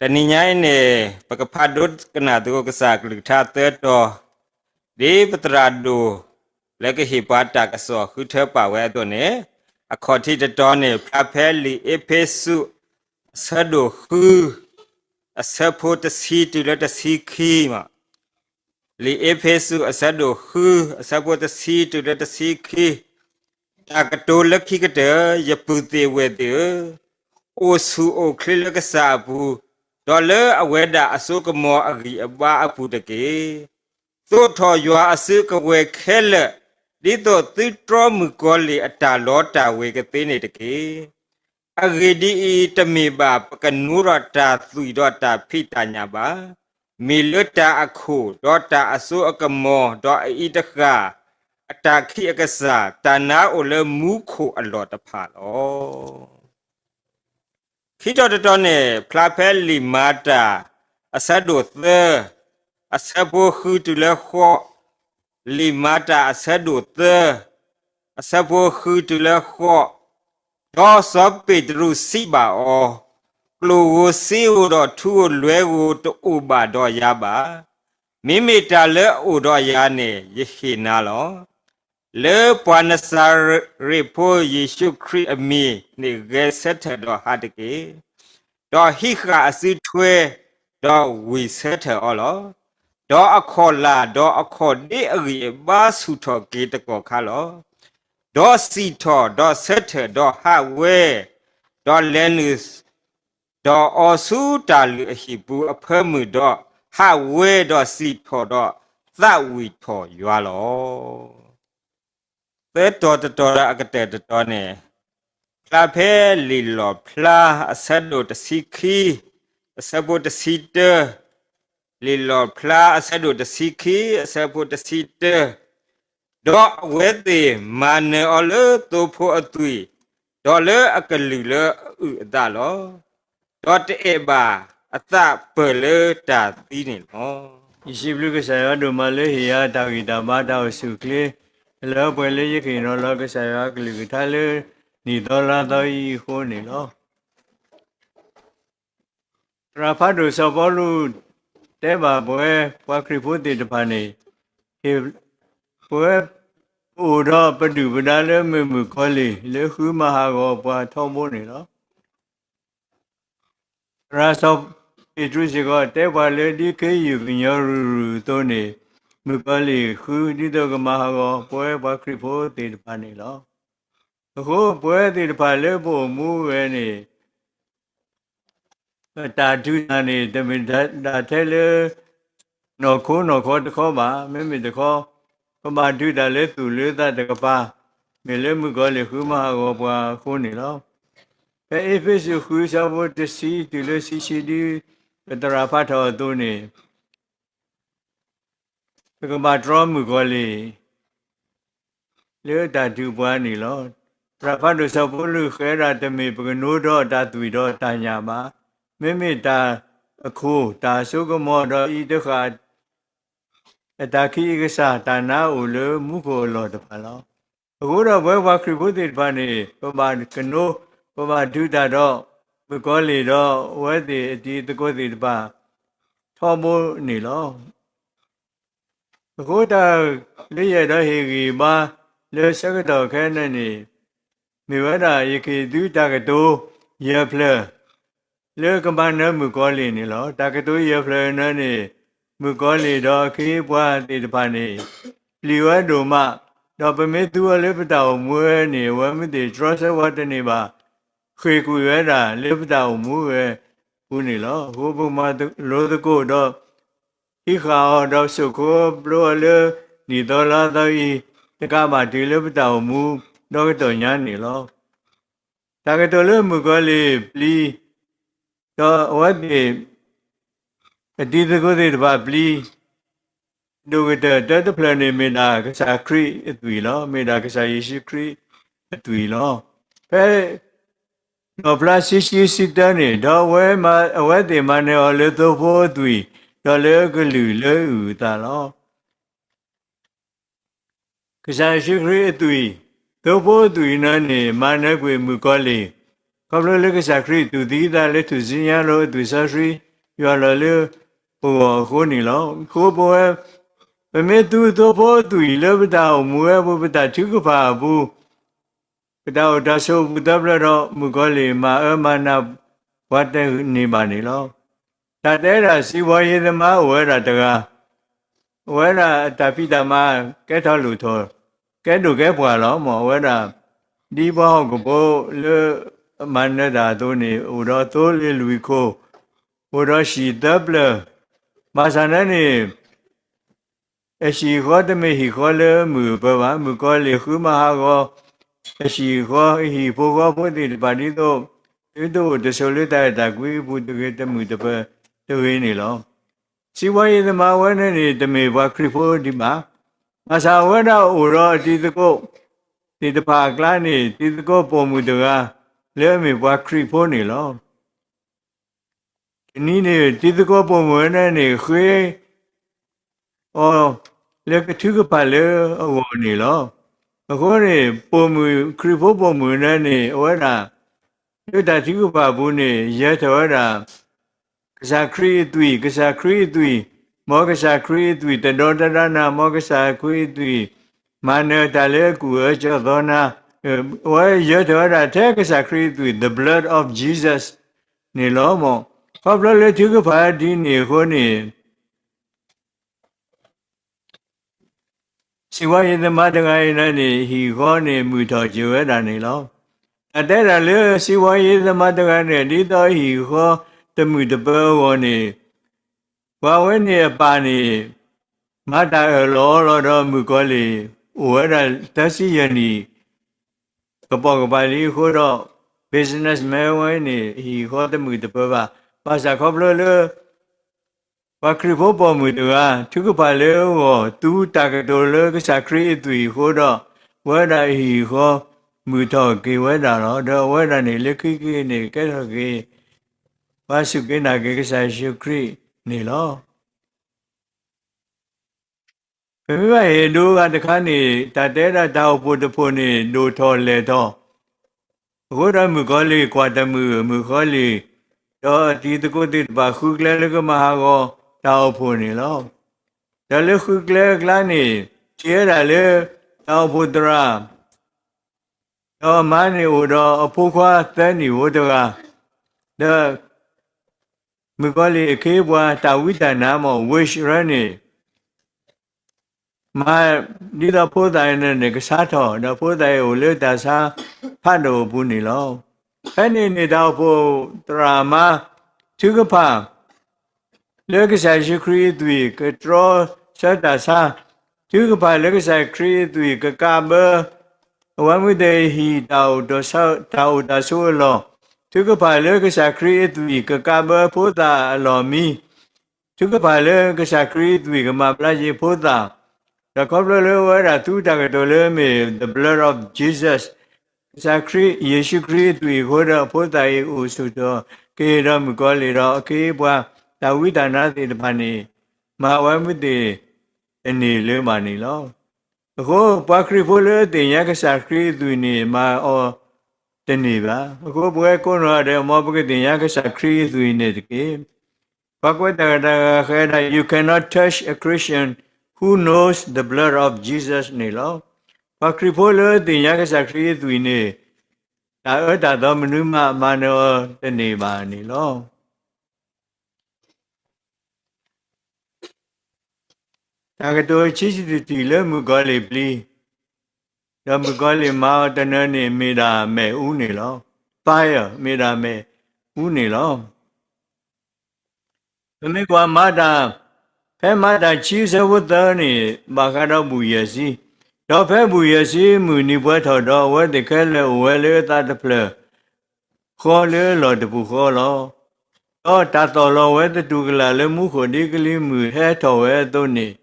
တနံၤညါအံၤန့ၣ် ပကဖးဒိကနၣ်သကိးကစၢ်အကလုၢ်ကထါသၢတီၤ, ဒ်ပသရၣ်ဒိၣ်လၢကဟ့ၣ်ပှၤတၢ်ကစီၣ်ဃုထၢပာ်ဝဲအသိးန့ၣ်, အခီၣ်ထံးတတီၤန့ၣ် ဖျါဖဲလံာ်အ့းဖ့းစူး အဆၢဒိၣ်ဃု အဆၢဖိတဆံတုၤလၢတဆံခံမး. လံာ်အ့းဖ့းစူး အဆၢဒိၣ်ဃု အဆၢဖိတဆံတုၤလၢတဆံခံ, တၢ်ကတိၤလၢခံကတၢၢ်, ယပုၢ်သ့ၣ်ဝဲၢ်သ့ၣ်ဧၢ, အိၣ်ဆူၣ်အိၣ်ချ့လၢကစၢ်အပူၤ, ဒီးလၢအဝဲဒၣ်အစိကမီၤအဂံၢ်အဘါအပူၤတက့ၢ်. သိးထီၣ်ယွၤအစုကဝဲၤခဲလၢာ်, ဒ်သိးသုတြီမုၣ်ကီၤလံၢ်အတၢ်လီတၢ်ဝ့ၤကသ့န့ၣ်တက့ၢ်. အဂ့ၢ်ဒ်အံၤ, တမ့ၢ်ဘၣ်ပကနိဒီးတၢ်သွံၣ်ဒီးတၢ်ဖံးတၢ်ညၣ်ဘၣ်. မ့ၢ်လၢတၢ်အခိၣ်, ဒီးတၢ်အစိအကမီၤ, ဒီးအအံၤတဃၣ်, အတၢ်ခံးအကစၢ်, တၢ်နါအိၣ်လၢမူခိၣ်အလီၢ်တဖၣ်လီၤ. ခံတီၤတတီၤန့ၣ် ဖျါဖဲလံာ်မၤတၢ် အဆၢဒိၣ်သၢ, အဆၢဖိဃုတုၤလၢဃိး, လံာ်မၤတၢ်အဆၢဒိၣ်သၢ, အဆၢဖိဃုတုၤလၢဃိး, ဒီးစီၤပ့းတရူးစံးဘၣ်အီၤ, ကျိၣ်ဧိၤစ့ဧိၤဒီးထူဧိၤလွဲဧိၤတအိၣ်ဘၣ်ဒီးယၤဘၣ်. မ့မ့ၢ်တၢ်လၢအအိၣ်ဒီးယၤန့ၣ် ယဟ့ၣ်နၤလီၤ. လၢပှၤနစၤရ့းဖိယ့ၣ်ၡူးခရံာ်အမံၤန့ၣ် ဂဲၤဆၢထၢၣ်ဒီးဟးတက့ၢ်. ဒီးဟံးဃာ်အစုထွဲ, ဒီးဝံၢ်ဆၢထၢၣ်အီၤလီၤ. ဒီးအခီၣ်လာ်ဒီးအခီၣ်ဒ့အဂံၢ်အဘါဆူၣ်ထီၣ်က့ၤတကီၢ်ခါလီၤ. ဒီးစံၣ်ထီၣ်ဒီးဆၢထၢၣ်ဒီးဟးဝဲ, ဒီးလဲၤနုာ် ဒီးအီၤဆူတၢ်လုၢ်အဟံၣ်ပူၤအဖၢမုၢ်ဒီး ဟးဝဲဒီးစံၣ်ထီၣ်ဒီးသးဝံၣ်ထီၣ်ယွၤလီၤ. သၢတီၤတတီၤဒီးအကတၢၢ်တတီၤန့ၣ် ဖျါဖဲလံာ်လီၣ်ဖျါအဆၢဒိၣ်တဆံခံ အဆၢဖိတဆံတၢ, လံာ်လီၣ်ဖျါအဆၢဒိၣ်တဆံခံ အဆၢဖိတဆံတၢ, ဒီးအဝဲသ့ၣ်မၤနၢၤအီၤလၢသိဖိအသွံၣ်, ဒီးလၢအကလုၢ်လၢအအုၣ်အသးလီၤ. ဒီးတအဲၣ်ဘၣ်အသးပၢၢ်လၢတၢ်သံန့ၣ်လီၤ. ယစံးဘျုးကစၢ်ယွၤဒိၣ်မးလၢဟ့ၣ်ယၤတၢ်ဂံၢ်တၢ်ဘါတၢ်အိၣ်ဆူၣ်အိၣ်ချ့, လၢပှဲၤလၢယကဟ့ၣ်နီၤလီၤကစၢ်ယွၤအကလုၢ်ကထါလၢ နံၣ်သီလါသီအံၤအဃိန့ၣ်လီၤ. သရၣ်ဖးဒိၣ်စီၤပီလူး တဲဘၣ်ပဝဲ ပှၤခရံာ်ဖိသ့ၣ်တဖၣ်န့ၣ် ပဝဲ ပအိၣ်ဒီးပဒုၣ်ပဒါလၢမ့ၢ်မုၣ်ကီၤလံၢ် လၢဃုမၤဟးဂီၤပှၤထီဘိန့ၣ်လီၤ. သရၣ်စီၤပ့းတရူးစ့ၢ်ကီး တဲပှၤလၢဒ်ခ့ယုၢ်ကညီရုၢ်ရုၢ်အသိးန့ၣ် မုၣ်ကီၤလံၢ်ဃုဒ်သိးကမၤဟးဂီၤပဝဲပှၤခရံာ်ဖိသ့ၣ်တဖၣ်န့ၣ်လီၤ. အဃိပဝဲသ့ၣ်တဖၣ်လၢပအိၣ်မူဝဲန့ၣ် တၢ်ဒုးတၢ်န့ၣ် တမ့ၢ်ဒၣ်ထဲလၢ နီၢ်ခိနီၢ်ခီတခီဘၣ်. မ့မ့ၢ်တခီ ကဘၣ်ဒုးတၢ်လၢသူၣ်လၢသးတကပၤ, မ့ၢ်လၢမုၣ်ကီၤလံၢ်ဃုမၤဟးဂီၤပှၤအဃိန့ၣ်လီၤ. ဖဲအ့းဖ့းစူးဃု အဆၢဖိတဆံတုၤလၢတဆံခံ ဒ်ပသရၣ်ဖးထီၣ်အသိးန့ၣ် ပကဘၣ်တြီမုၣ်ကီၤလံၢ် လၢတၢ်ဒုးပှၤန့ၣ်လီၤ. သရၣ်ဖးဒိၣ်စီၤပီလူးဃဲဒၣ် တမ့ၢ်ပကနိဒီးတၢ်သွံၣ်ဒီးတၢ်ညၣ်ဘၣ်. မ့မ့ၢ်တၢ်အခိၣ်, တၢ်အစိကမီၤ, ဒီးအံၤတဃၣ် အတၢ်ခံးအကစၢ်, တၢ်နါအိၣ်လၢမူခိၣ်အလီၢ်တဖၣ်လီၤ. အဃိဒီးပဝဲပှၤခရံာ်ဖိသ့ၣ်တဖၣ်န့ၣ် ပဘၣ်ကနိ, ပဘၣ်ဒုးတၢ်ဒီး မုၣ်ကီၤလံၢ်ဒီးအဝဲသ့ၣ်အတံၤသကိးသ့ၣ်တဖၣ် ထီဘိန့ၣ်လီၤ. အဃိတၢ်လၢယအဲၣ်ဒိးဟ့ၣ်ဂံၢ်ဘါလၢဆၢကတီၢ်ခဲအံၤန့ၣ် မ့ၢ်ဝဲဒၣ်ယကဟ့ၣ်သုတၢ်ကတိၤယဲၢ်ဖျၢၣ် လၢကမၤနၢၤမုၣ်ကီၤလံၢ်န့ၣ်လီၤ. တၢ်ကတိၤယဲၢ်ဖျၢၣ်အံၤန့ၣ် မုၣ်ကီၤလံၢ်ဒီးအခ့အပှၤသ့ၣ်တဖၣ်န့ၣ် ပျံၤဝဲဒိၣ်မး, ဒီးပမ့ၢ်သူအီၤလၢပတၢ်အိၣ်မူဝဲန့ၣ် အဝဲမ့ၢ်သ့ၣ်တြီဆၢဝဲတန့ၢ်ဘၣ်, ဃ့ၢ်ကွံာ်ဝဲဒၣ်လၢပတၢ်အိၣ်မူဝဲအပူၤန့ၣ်လီၤ. အဃိပကမၤလိသကိးဒီး ဟံးဃာ်အီၤဒီးစိာ်ခိပျိအီၤလၢ နံၣ်သီလါသီအံၤ တကးဘၣ်တုၤလၢပတၢ်အိၣ်မူ ဒီကတီၢ်ညါန့ၣ်လီၤ. တၢ်ကတိၤလၢမုၣ်ကီၤလံၢ်ပျံၤ, ဒီးအဝဲသ့ၣ် အတံၤသကိးသ့ၣ်တဖၣ်ပျံၤ, ဒိၣ်ကတၢၢ်တၢတဖျၢၣ်န့ၣ် မ့ၢ်ဒၣ်ကစၢ်ခရံာ်အသွံၣ်လီၤ. မ့ၢ်ဒၣ်ကစၢ်ယ့ၣ်ၡူးခရံာ်အသွံၣ်လီၤ. ဖဲ နီၣ်ဖျါဆံဆံဆံတၢန့ၣ်, ဒီးအဝဲသ့ၣ်မၤနၢၤအီၤလၢသိဖိအသွံၣ်, ဒီးလၢအကလုၢ်လၢအုၣ်အသးလီၤ. ကစၢ်ယ့ၣ်ၡူးခရံာ်အသွံၣ်, သိဖိအသွံၣ်န့ၣ်န့ၣ် မၤနၢၤကွံာ်မုၣ်ကီၤလံၢ်, ခီဖျိလၢကစၢ်ခရံာ်တူၢ်သံအသးလၢထူၣ်စုညါလိၤ အသွံၣ်စီဆှံ ယွၤလီၤလၢပဂီၢ်အဃိန့ၣ်လီၤ. အဃိပဝဲ ပမ့ၢ်သူသိဖိအသွံၣ်လၢပတၢ်အိၣ်မူဝဲအပူၤ ပတၢ်ထုကဖၣ်အပူၤ ပတၢ်အိၣ်တၢ်ဆိးအပူၤသၢဖျၢၣ်ဒီး မုၣ်ကီၤလံၢ်မၤအၢမၤနးပှၤတန့ၢ်ဘၣ်န့ၣ်လီၤ. တၢ်တဲဒၣ်စံးဝါယ့သမားအိၣ်ဝဲဒၣ်တဂၤ, အဝဲဒၣ်အတၢ်ဖံးတၢ်မၤကဲထီၣ်လိၣ်ထီၣ်, ကဲဒိၣ်ကဲပှၢ်လီၤ. မ့ၢ်အဝဲဒၣ် ဒ်ပှၤဟီၣ်ခိၣ်ဖိလၢအမၤနၢၤတၢ်အသိးန့ၣ် အိၣ်ဒီးသိလ့ၣ်လွံၢ်ခိၣ်, အိၣ်ဒီးဟံၣ်သၢဖျၢၣ်, ဘၣ်ဆၣ်န့ၣ်န့ၣ် အဟံၣ်ဃီတမ့ၢ်ဟံၣ်ဃီလၢမုၢ်အပၢၤဘၣ်. မုၣ်ကီၤလံၢ်ဃုမၤဟးဂီၤ အဟံၣ်ဃီ ဟံၣ်ဖိဃီဖိသ့ၣ်တဖၣ်ဒ်သိး သုတအိၣ်တဆိးလၢတၢ်အဲၣ်တၢ်ကွံအပူၤတဂ့ၤ တမုာ်တပၢၤတဂ့ၤန့ၣ်လီၤ. စံးဝါယ့သမားဝဲန့ၣ်န့ၣ် တမ့ၢ်ပှၤခရံာ်ဖိဒံးဘၣ်. ဘၣ်ဆၣ်အဝဲဒၣ်အိၣ်ဒီးအတံၤသကိးသ့ၣ်တဖၣ်အကျါန့ၣ် တံၤသကိးပိာ်မုၣ်တဂၤလၢအမ့ၢ်ပှၤခရံာ်ဖိန့ၣ်လီၤ. တနံၤန့ၣ် တံၤသကိးပိာ်မုၣ်ဝဲန့ၣ်န့ၣ် ဃ့အီၤလၢကထုကဖၣ်လၢအဂီၢ်န့ၣ်လီၤ. အဃိန့ၣ် ပိာ်မုၣ် ခရံာ်ဖိပိာ်မုၣ်ဝဲန့ၣ်န့ၣ် အဝဲဒၣ် လၢတၢ်ထုကဖၣ်အပူၤန့ၣ် ယၢၤထီၣ်ဝဲဒၣ် ကစၢ်ခရံာ်အသွံၣ်, ကစၢ်ခရံာ်အသွံၣ်, မ်ကစၢ်ခရံာ်အသွံၣ် တဒီတဒါနၤ, မ်ကစၢ်ခရံာ်အသွံၣ် မၤနၢၤတၢ်လၢအကူၣ်အၢကၠီၣ်သီနၤ, အဝဲယၢၤထီၣ်ဝဲဒၣ်ထဲကစၢ်ခရံာ်အသွံၣ် the blood of Jesus န့ၣ်လီၤ. မ်ခီဖျိလၢထုကဖၣ်ဒ်န့ၣ်အဃိန့ၣ် စံးဝါယ့သမားတဂၤအံၤန့ၣ်န့ၣ် ဟံၣ်ဃီန့ၣ်မုာ်ထီၣ်က့ၤဝဲဒၣ်န့ၣ်လီၤ. တၢ်တဲဒၣ်လၢစံးဝါယ့သမားတဂၤန့ၣ် ဒ်သိးအဟံၣ်ဃီတမုာ်တပၢၤအဂီၢ်န့ၣ် ပှၤဝဲန့ၣ်အပၢ်န့ၣ် မၤတၢ်အၢၣ်လီၤအီလီၤဒီးမုၣ်ကီၤလံၢ် အိၣ်ဝဲဒၣ်သၢဆံယဲၢ်နံၣ် ကပိာ်ကပၤလံအဃိဒီး businessman ဝဲန့ၣ် ဟံၣ်ဃီတမုာ်တပၢၤဘၣ်. ဘၣ်ဆၣ်ခီဖျိလၢ ပှၤခရံာ်ဖိပိာ်မုၣ်တဂၤ ထုကဖၣ်လၢအဂီၢ် သူတၢ်ကတိၤလၢကစၢ်ခရံာ်အသွံၣ်အဃိဒီး အဝဲဒၣ်အဟံၣ်ဃီမုာ်ထီၣ်က့ၤဝဲဒၣ်လီၤ. ဒီးအဝဲဒၣ်န့ၣ် လၢခံက့ၤန့ၣ် ကဲထီၣ်က့ၤ ပှၤစူၢ်က့ၤနာ်က့ၤကစၢ်ယ့ၣ်ၡူးခရံာ်န့ၣ်လီၤ. ပမ့ၢ်ဘၣ်ဟ့ၣ်ဒိဂၤတခါန့ၣ် တၢ်တဲဒၣ်တၢ်အိၣ်ဖှိၣ်တဖှိၣ်န့ၣ် ဒိၣ်ထီၣ်လဲၢ်ထီၣ် အဃိဒီးမုၣ်ကီၤလံၢ်ကွၢ်တမုာ် မုၣ်ကီၤလံၢ် ဒီးအတံၤသကိးသ့ၣ်တဖၣ်ဃုကျဲလၢကမၤဟးဂီၤတၢ်အိၣ်ဖှိၣ်န့ၣ်လီၤ. ဒီးလၢဃုကျဲအကျါန့ၣ် ထံၣ်ဝဲဒၣ်လၢ တၢ်အိၣ်ဖှိၣ်သရၣ် ဒီးအမါန့ၣ်အိၣ်ဒီးအဖိခွါသၢနံၣ်ဧိၤတဂၤ, ဒီး မုၣ်ကီၤလံၢ်အခ့အပှၤတၢ်ဝံတၢ်နါ မ် wish ရၢန့ၣ် မၤဒ်သိးဖိသၣ်အံၤန့ၣ်န့ၣ် ကဆါထီၣ် ဒီးဖိသၣ်အံၤအိၣ်လၢတၢ်ဆါဖးဒိၣ်အပူၤန့ၣ်လီၤ. ဖဲန့ၣ်န့ၣ် တၢ်အိၣ်ဖှိၣ်သရၣ်အမါ ထုကဖၣ် လၢကစၢ်ယ့ၣ်ၡူးခရံာ်အသွံၣ် ကတြီဆၢတၢ်ဆါ, ထုကဖၣ်လၢကစၢ်ခရံာ်အသွံၣ် ကကးဘၢ အဝဲမုၢ်တဟံၣ် တၢ်အိၣ်တၢ်ဆိးအလီၢ်, ထုကဖၣ်လၢကစၢ်ခရံာ်အသွံၣ် ကကးဘၢဖိသၣ်အလီၢ်မံ, ထုကဖၣ်လၢကစၢ်ခရံာ်အသွံၣ် ကမၤဘျါက့ၤဖိသၣ်, ဒီးခီဖျိလၢအဝဲဒၣ်သူတၢ်ကတိၤလၢမ့ၢ် the blood of Jesus ကစၢ်ခရံာ် ယ့ၣ်ၡူးခရံာ်အသွံၣ်အဃိဒီး ဖိသၣ်အံၤအိၣ်ဆူၣ်ထီၣ်က့ၤဒီးမုၣ်ကီၤလံၢ်ဒီးအခ့အပှၤ တၢ်ဝံတၢ်နါသ့ၣ်တဖၣ်န့ၣ် မၤအဝဲမုၢ်သ့ၣ်တန့ၢ်လၢၤဘၣ်န့ၣ်လီၤ. အဃိ ပှၤခရံာ်ဖိလၢအသ့ၣ်ညါကစၢ်ခရံာ်အသွံၣ်န့ၣ် မၤအီၤတန့ၢ်ဘၣ်. အဃိပဝဲကိးနီၢ်ဂၤဒဲး မ်ပကသ့ၣ်ညါကစၢ်ခရံာ်အသွံၣ်န့ၣ်တက့ၢ်. ပှၤကွဲးတၢ်ဂ့ၢ်တဂၤဃဲဒၣ် You cannot touch a Christian who knows the blood of Jesus န့ၣ်လီၤ. ပှၤခရံာ်ဖိလၢအသ့ၣ်ညါကစၢ်ခရံာ်အသွံၣ်န့ၣ် တၢ်အၢတၢ်သီမနုၤမးမၤနၢၤအီၤတန့ၢ်ဘၣ်န့ၣ်လီၤ. တၢ်ကတိၤဆံးဆံးတထံၣ်လၢမုၣ်ကီၤလံၢ်ပျံၤ, ဒီးမုၣ်ကီၤလံၢ်မၤအီၤတနၢၤန့ၣ် မ့ၢ်ဒၣ်မ့ၣ်အူန့ၣ်လီၤ. Fire မ့ၢ်ဒၣ်မ့ၣ်အူန့ၣ်လီၤ. ပမ့ၢ်ကွၢ်မၤတၢ်, ဖဲမၤတၢ်ဆံဆၢဖိသၢန့ၣ် ဘၣ်ဃးဒီးဘူၣ်ယဲၢ်ဆံ, ဒီးဖဲဘူၣ်ယဲၢ်ဆံမုၢ်နံၤပှဲၤထီၣ်ဒီး အဝဲသ့ၣ်ခဲလၢာ်အိၣ်ဝဲလၢအသးတဖျၢၣ်ဃီလၢလီၢ်တပူၤဃီလီၤ. ဒီးတၢ်သီၣ်လီၤဝဲသတူၢ်ကလာ်လၢမူခိၣ်ဒ်ကလံၤမုၢ်ဟဲထီၣ်ဝဲအသိးန့ၣ်,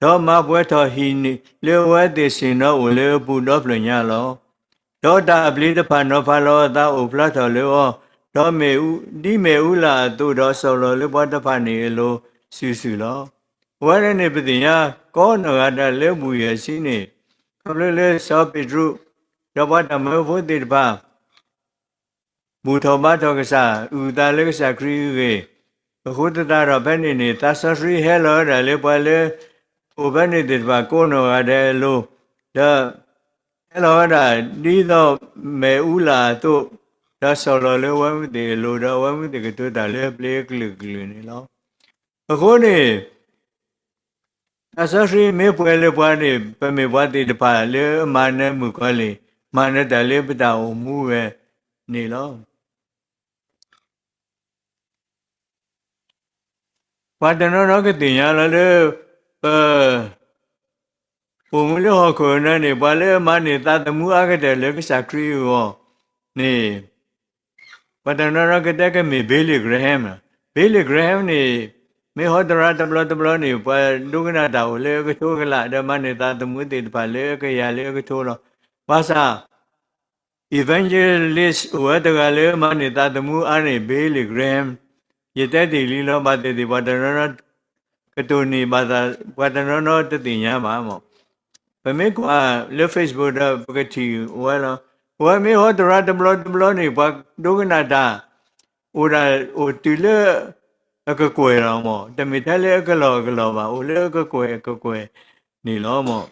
ဒီးမၤပှဲၤထီၣ်ဟံၣ်လၢအဝဲသ့ၣ်ဆ့ၣ်နီၤအိၣ်လၢအပူၤဒီဖျၢၣ်ညါလီၤ. ဒီးတၢ်အပျ့ၤတဖၣ်နီၤဖးလီၤအသးအိၣ်ဖျါထီၣ်လၢအီၤ, ဒီးမ့ၣ်အူ, ဒ်မ့ၣ်အူလာ်အသိးဒီးစီၤလီၤလၢပှၤတဖၣ်န့ၣ်အလိၤစုာ်စုာ်လီၤ. အဝဲန့ၣ်န့ၣ်ပသ့ၣ်ညါ ကီနီၢ်ဂၤဒၣ်လၢဘူၣ်ယဲၢ်ဆံန့ၣ် ခီဖျိလၢစီၤပ့းတရူး ဒီးပှၤတၢ်မၢဖိသ့ၣ်တဖၣ် ဘူၣ်ထီၣ်ဘါထီၣ်ကစၢ်, အုၣ်သးလၢကစၢ်ခရံာ်အဂ့ၢ်, အဃိသတးဒီးဖဲန့ၣ်န့ၣ် သးစီဆှံဟဲလီၤဝဲဒၣ်လၢပှၤလၢ အိၣ်ဖဲန့ၣ်သ့ၣ်တဖၣ်ကိးနီၢ်ဂၤဒဲးအလိၤ, ဒီးဟဲလီၤဝဲဒၣ်ဒ်သိးမ့ၣ်အူလာ်အသိး, ဒီးစီၤလီၤလၢအဝဲမုၢ်သ့ၣ်အလိၤ, ဒီးအဝဲမုၢ်သ့ၣ်ကတိၤတၢ်လၢပျ့ၤအကလုာ်ကလုာ်န့ၣ်လီၤ. အဃိန့ၣ် သးစီဆှံမ့ၢ်ပှဲၤလၢပှၤန့ၣ် ပမ့ၢ်ပှၤသ့ၣ်တဖၣ်လၢအမၤနၢၤမုၣ်ကီၤလံၢ်, မၤနၢၤတၢ်လၢပတၢ်အိၣ်မူဝဲန့ၣ်လီၤ. ပှၤတနီၤနီၤကသ့ၣ်ညါလီၤလၢ ပ အိၣ်မူလၢဟီၣ်ခိၣ်အနၢၤန့ၣ် ပှၤလၢအမၤန့ၢ်သးသမူအါကတၢၢ်လၢကစၢ်ခရံာ်အဂီၢ်န့ၣ် ပှၤတနီၤနီၤကတဲကမ့ၢ် Billy Graham လီၤ. Billy Graham န့ၣ် မ့ၢ်ဟီတရါတဘျီတဘျီန့ၣ် ပှၤဒိကနၣ်တၢ်အိၣ်လၢအကထိကလာ် ဒီးမၤန့ၢ်သးသမူသ့ၣ်တဖၣ်လၢအကယၤလၢအကထိလီၤ. ဘၣ်ဆၣ် evangelist အိၣ်ဝဲတဂၤလၢမၤန့ၢ်သးသမူအါန့ၢ် Billy Graham ယတဲတ့ၢ်လံလီၤ. ဘၣ်သ့ၣ်သ့ၣ် ပှၤတနီၤနီၤကတိၢ်န့ၢ်ဘၣ်သး, ပှၤတနီၤနီၤတသ့ၣ်ညါဘၣ်မၢ်. ပမ့ၢ်ကွၢ်လၢ Facebook ဒီးပကထံၣ်ဝဲလီၤ. အဝဲမ့ၢ်ဟီတရါတဘျီတဘျီန့ၣ် ပှၤဒိကနၣ်တၢ် အိၣ်ဒၣ်အိၣ်တုၤလၢအကကွဲၢ်လီၤမၢ်. တမ့ၢ်ထဲလၢအကလီၢ်အကလီၢ်ဘၣ်, အိၣ်လၢအကကွဲၢ်အကကွဲၢ်န့ၣ်လီၤမၢ်.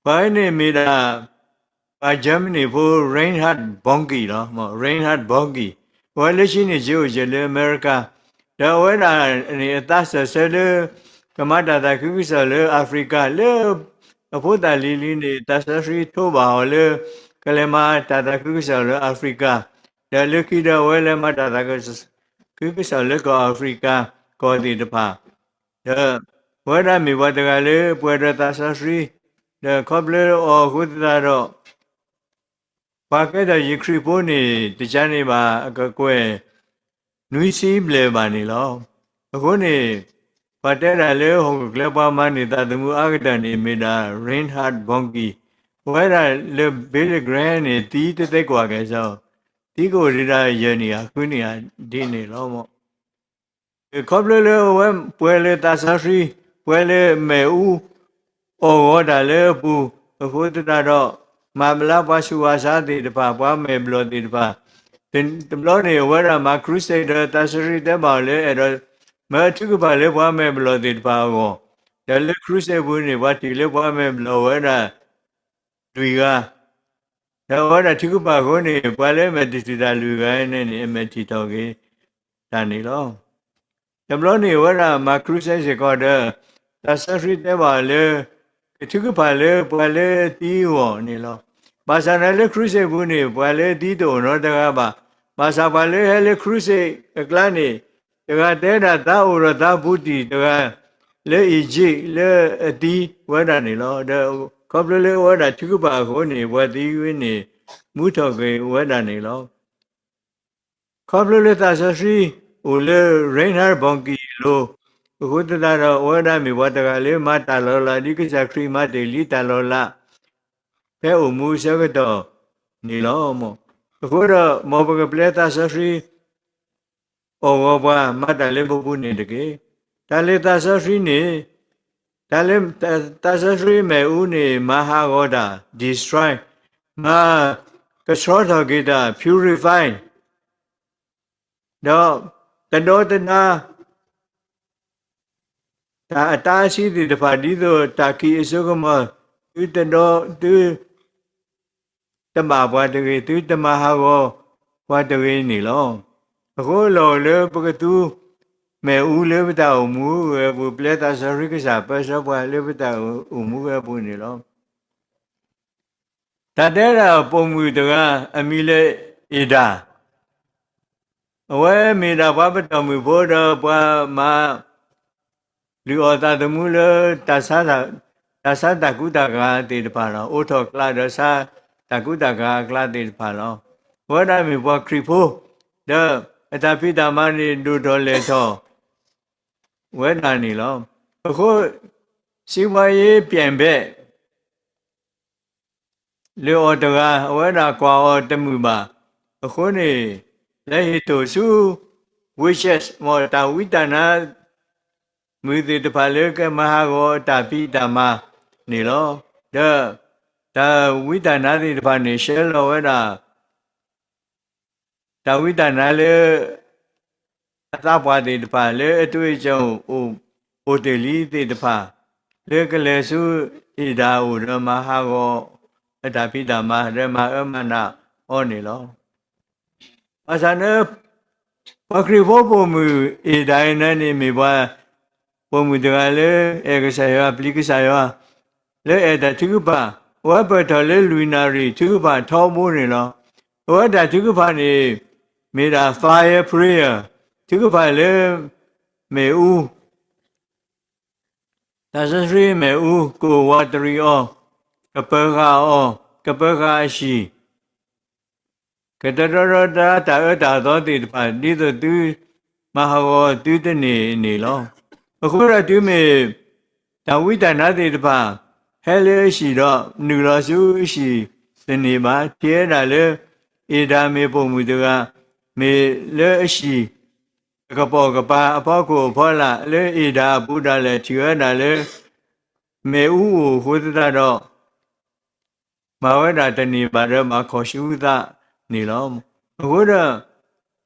ပှၤန့ၣ်မ့ၢ်ဒၣ် ပှၤ Germany ဖိ Reinhard Bonnke လီၤ. Reinhard Bonnke အဝဲလၢခံန့ၣ် က့ၤအိၣ်က့ၤလၢအမဲရကၤ, ဒီးအဝဲဒၣ်န့ၣ် အသးစၢၢ်ဆၢလၢ ကမၤတၢ်သးခုကစီၣ်လၢအးဖရံကၤ လၢအဖိသၣ်လံၤလံၤန့ၣ် သးစီဆှံထိးဘၣ်အီၤလၢ ကလဲၤမၤတၢ်သးခုကစီၣ်လၢအးဖရံကၤ, ဒီးလၢခံဒီးအဝဲလဲၤမၤတၢ်သးခုကစီၣ်လၢကီၢ်အးဖရံကၤကီၢ်သ့ၣ်တဖၣ် ဒီးပဝဲဒၣ်မ့ၢ်ပှၤတဂၤလၢပှဲၤဒီးသးစီဆှံ, ဒီးခီဖျိအီၤအဃိသတးဒီး ပှၤကဲထီၣ်ယ့ၣ်ၡူးခရံာ်ဖိန့ၣ် တကးန့ၣ်ဘၣ် အကကွဲၢ်နွံဆံဘျဲၣ်ဘၣ်န့ၣ်လီၤ. အဃိန့ၣ် ပှၤတဲဒၣ်လၢဟီၣ်ခိၣ်ချၢပှၤမၤန့ၢ်သးသမူအါကတၢၢ်န့ၣ် မ့ၢ်ဒၣ် Reinhard Bonnke, ပဝဲဒၣ်လၢ Billy Graham န့ၣ် သံတသ့ကွၢ်ကဲၣ်ဆိး, သံကအိၣ်ဒံးဒၣ်ယဲၢ်နံၣ်ဃုနံၣ်ဒ်န့ၣ်လီၤ. ခီဖျိလၢအဝဲပှဲၤလၢသးစီဆှံ, ပှဲၤလၢမ့ၣ်အူ အီၣ်ဂီၤတၢ်လၢအပူၤအဃိသတးဒီး မၤဘျါပှၤဆူးပှၤဆါသ့ၣ်တဖၣ်, ပှၤမဲာ်ဘျီၣ်သ့ၣ်တဖၣ်, တဘျီန့ၣ် အဝဲဒၣ်မၤ crusade ဒီးသးစီဆှံတဲဘၣ်အီၤလၢအဲၣ်ဒိး မၢထုကဖၣ်လၢပှၤမဲာ်ဘျီၣ်သ့ၣ်တဖၣ်အဂီၢ်, ဒီးလၢ crusade ပူၤန့ၣ် ပှၤထံၣ်လၢပှၤမဲာ်ဘျီၣ်ဝဲဒၣ် လွံၢ်ဂၤ ဒီးအဝဲဒၣ်ထုကဖၣ်အဃိန့ၣ် ပှၤလၢအမဲာ်တထံၣ်တၢ်လွံၢ်ဂၤန့ၣ်န့ၣ် အမဲာ်ထံၣ်ထီၣ်က့ၤတၢ်န့ၣ်လီၤ. တဘျီန့ၣ် အဝဲဒၣ်မၤ crusade စ့ၢ်ကီးဒီး သးစီဆှံတဲဘၣ်အီၤလၢ ကထုကဖၣ်လၢပှၤလၢအသံအဂီၢ်န့ၣ်လီၤ. ဘၣ်ဆၣ်န့ၣ်လၢ crusade ပူၤန့ၣ် ပှၤလၢအသံတအိၣ်နီတဂၤဘၣ်. ဘၣ်ဆၣ်ပှၤလၢဟဲလၢ crusade အကျါန့ၣ် တဂၤတဲဒၣ်သးအိၣ်ဒီးသးဘူးတံၢ်တဂၤ လၢ Egypt လၢအသံဝဲဒၣ်န့ၣ်လီၤ. ဒီးခီဖျိလၢအဝဲဒၣ်ထုကဖၣ်အဃိန့ၣ် ပှၤသံဝဲန့ၣ် မူထီၣ်က့ၤဝဲဒၣ်န့ၣ်လီၤ. ခီဖျိလၢသးစီဆှံအိၣ်လၢ Reinhard Bonnke အလိၤ, အဃိသတးဒီး အဝဲဒၣ်မ့ၢ်ပှၤတဂၤလၢမၤတၢ်လီၤလး ဒ်ကစၢ်ခရံာ်မၤတ့ၢ်လံတၢ်လီၤလး ဖဲအိၣ်မူအဆၢကတီၢ်န့ၣ်လီၤ. အဃိဒီး မ်ပကပျဲသးစီဆှံ အီၣ်ဂီၤပှၤ မၤတၢ်လၢပပူၤန့ၣ်တက့ၢ်. တၢ်လၢသးစီဆှံန့ၣ် တၢ်လၢ သးစီဆှံမ့ၣ်အူန့ၣ် မၤဟးဂီၤတၢ် destroy, မၤကဆှီထီၣ်က့ၤတၢ် purify, ဒီးတဒီတဒါ တၢ်အတားအဆီးသ့ၣ်တဖၣ် ဒ်သိးတၢ်ခံးအစိကမီၤ သုတဒီ သု တဘၣ်ပှၤတဂ့ၤ, သုတမၤဟးဂီၤပှၤတဂ့ၤန့ၣ်လီၤ. အဃိအလီၢ်အိၣ်လၢပကသူ မ့ၣ်အူလၢပတၢ်အိၣ်မူဝဲအပူၤ, ပျဲသးစီဆှံကစၢ်ပၢဆှၢပှၤလၢပတၢ်အိၣ်မူဝဲအပူၤန့ၣ်လီၤ. တၢ်တဲဒၣ်ပိာ်မုၣ်တဂၤ အမံၤလၢ Ada, အဝဲမ့ၢ်ဒၣ်ပှၤပတီၢ်မုၢ်ဖိဒီးပှၤမၤ လုၢ်အီၣ်သးသမူလၢ တၢ်ဆါတၢ်ကူတၢ်ကၤသ့ၣ်တဖၣ်လီၤ. အိးထီၣ်ကျါဒီးဆါတၢ်ကူတၢ်ကၤအကျါသ့ၣ်တဖၣ်လီၤ. အဝဲဒၣ်မ့ၢ်ပှၤခရံာ်ဖိ, ဒီးအတၢ်ဖံးတၢ်မၤန့ၣ် ဒိၣ်ထီၣ်လဲၢ်ထီၣ်ဝဲဒၣ်န့ၣ်လီၤ. အဃိ စီးပွားရေးပြိုင်ဘက် လၢအီၤတဂၤ အဝဲဒၣ်ကွၢ်အီၤတမုာ်ဘၣ်. အဃိန့ၣ် လၢဟ့ၣ်တိၢ်ဆူ WeChat မ်တၢ်ဝံတၢ်နါ မုၢ်သ့ၣ်တဖၣ်လၢကမၤဟးဂီၤအတၢ်ဖံးတၢ်မၤန့ၣ်လီၤ. ဒီး တၢ်ဝံတၢ်နါသ့ၣ်တဖၣ်န့ၣ် ဆှၢလီၤဝဲဒၣ် တၢ်ဝံတၢ်နါလၢ အသးပှၢ်သ့ၣ်တဖၣ် လၢအတွေ့အကြုံအိၣ်တ့ၢ်လံသ့ၣ်တဖၣ် လၢကလဲၤဆူ အ့ၣ်ဒၣ်အအိၣ်ဒီးမၤဟးဂီၤ အတၢ်ဖံးတၢ်မၤ ဒီးမၤအၢမၤနးအီၤန့ၣ်လီၤ. ဘၣ်ဆၣ်န့ၣ် ပှၤခရံာ်ဖိပိာ်မုၣ်အ့ၣ်ဒၣ်အံၤန့ၣ်န့ၣ် မ့ၢ်ပှၤ ပိာ်မုၣ်တဂၤလၢ အဲၣ်ကစၢ်ယွၤ ပျံၤကစၢ်ယွၤ လၢအဲၣ်တၢ်ထုကဖၣ် အဝဲပၢၢ်ထီၣ်လၢလွံၢ်နၣ်ရံၣ်ထုကဖၣ်ထီဘိန့ၣ်လီၤ. အဝဲတၢ်ထုကဖၣ်န့ၣ် မ့ၢ်ဒၣ် fire prayer ထုကဖၣ်လၢ မ့ၣ်အူ သးစီဆှံမ့ၣ်အူ ကအိၣ်ဝးတရံးအီၤ, ကပၢၤဃာ်အီၤ, ကပၢၤဃာ်အဟံၣ်, ကတရီတပါတၢ်အၢတၢ်သီသ့ၣ်တဖၣ် ဒ်သိးသုမၤဟးဂီၤသုတန့ၢ်န့ၣ်လီၤ. အဃိဒီးတုၤမ့ၢ် တၢ်ဝံတၢ်နါသ့ၣ်တဖၣ် ဟဲလၢအဟံၣ်ဒီး နုာ်လီၤဆူအဟံၣ်တန့ၢ်ဘၣ် ထံၣ်ဝဲဒၣ်လၢ အ့ၣ်ဒၣ်မ့ၢ်ပိာ်မုၣ်တဂၤ မ့ၢ်လၢအဟံၣ် အကပိာ်ကပၤအဖီခိၣ်အဖီလာ် လၢအ့ၣ်ဒၣ်အပူၤဒၣ်လဲာ် ထံၣ်ဝဲဒၣ်လၢ မ့ၣ်အူအိၣ်အဃိသတးဒီး မၤဝဲဒၣ်တန့ၢ်ဘၣ်ဒီး ဘၣ်ခီၣ်ဆူသးန့ၣ်လီၤ. အဃိဒီး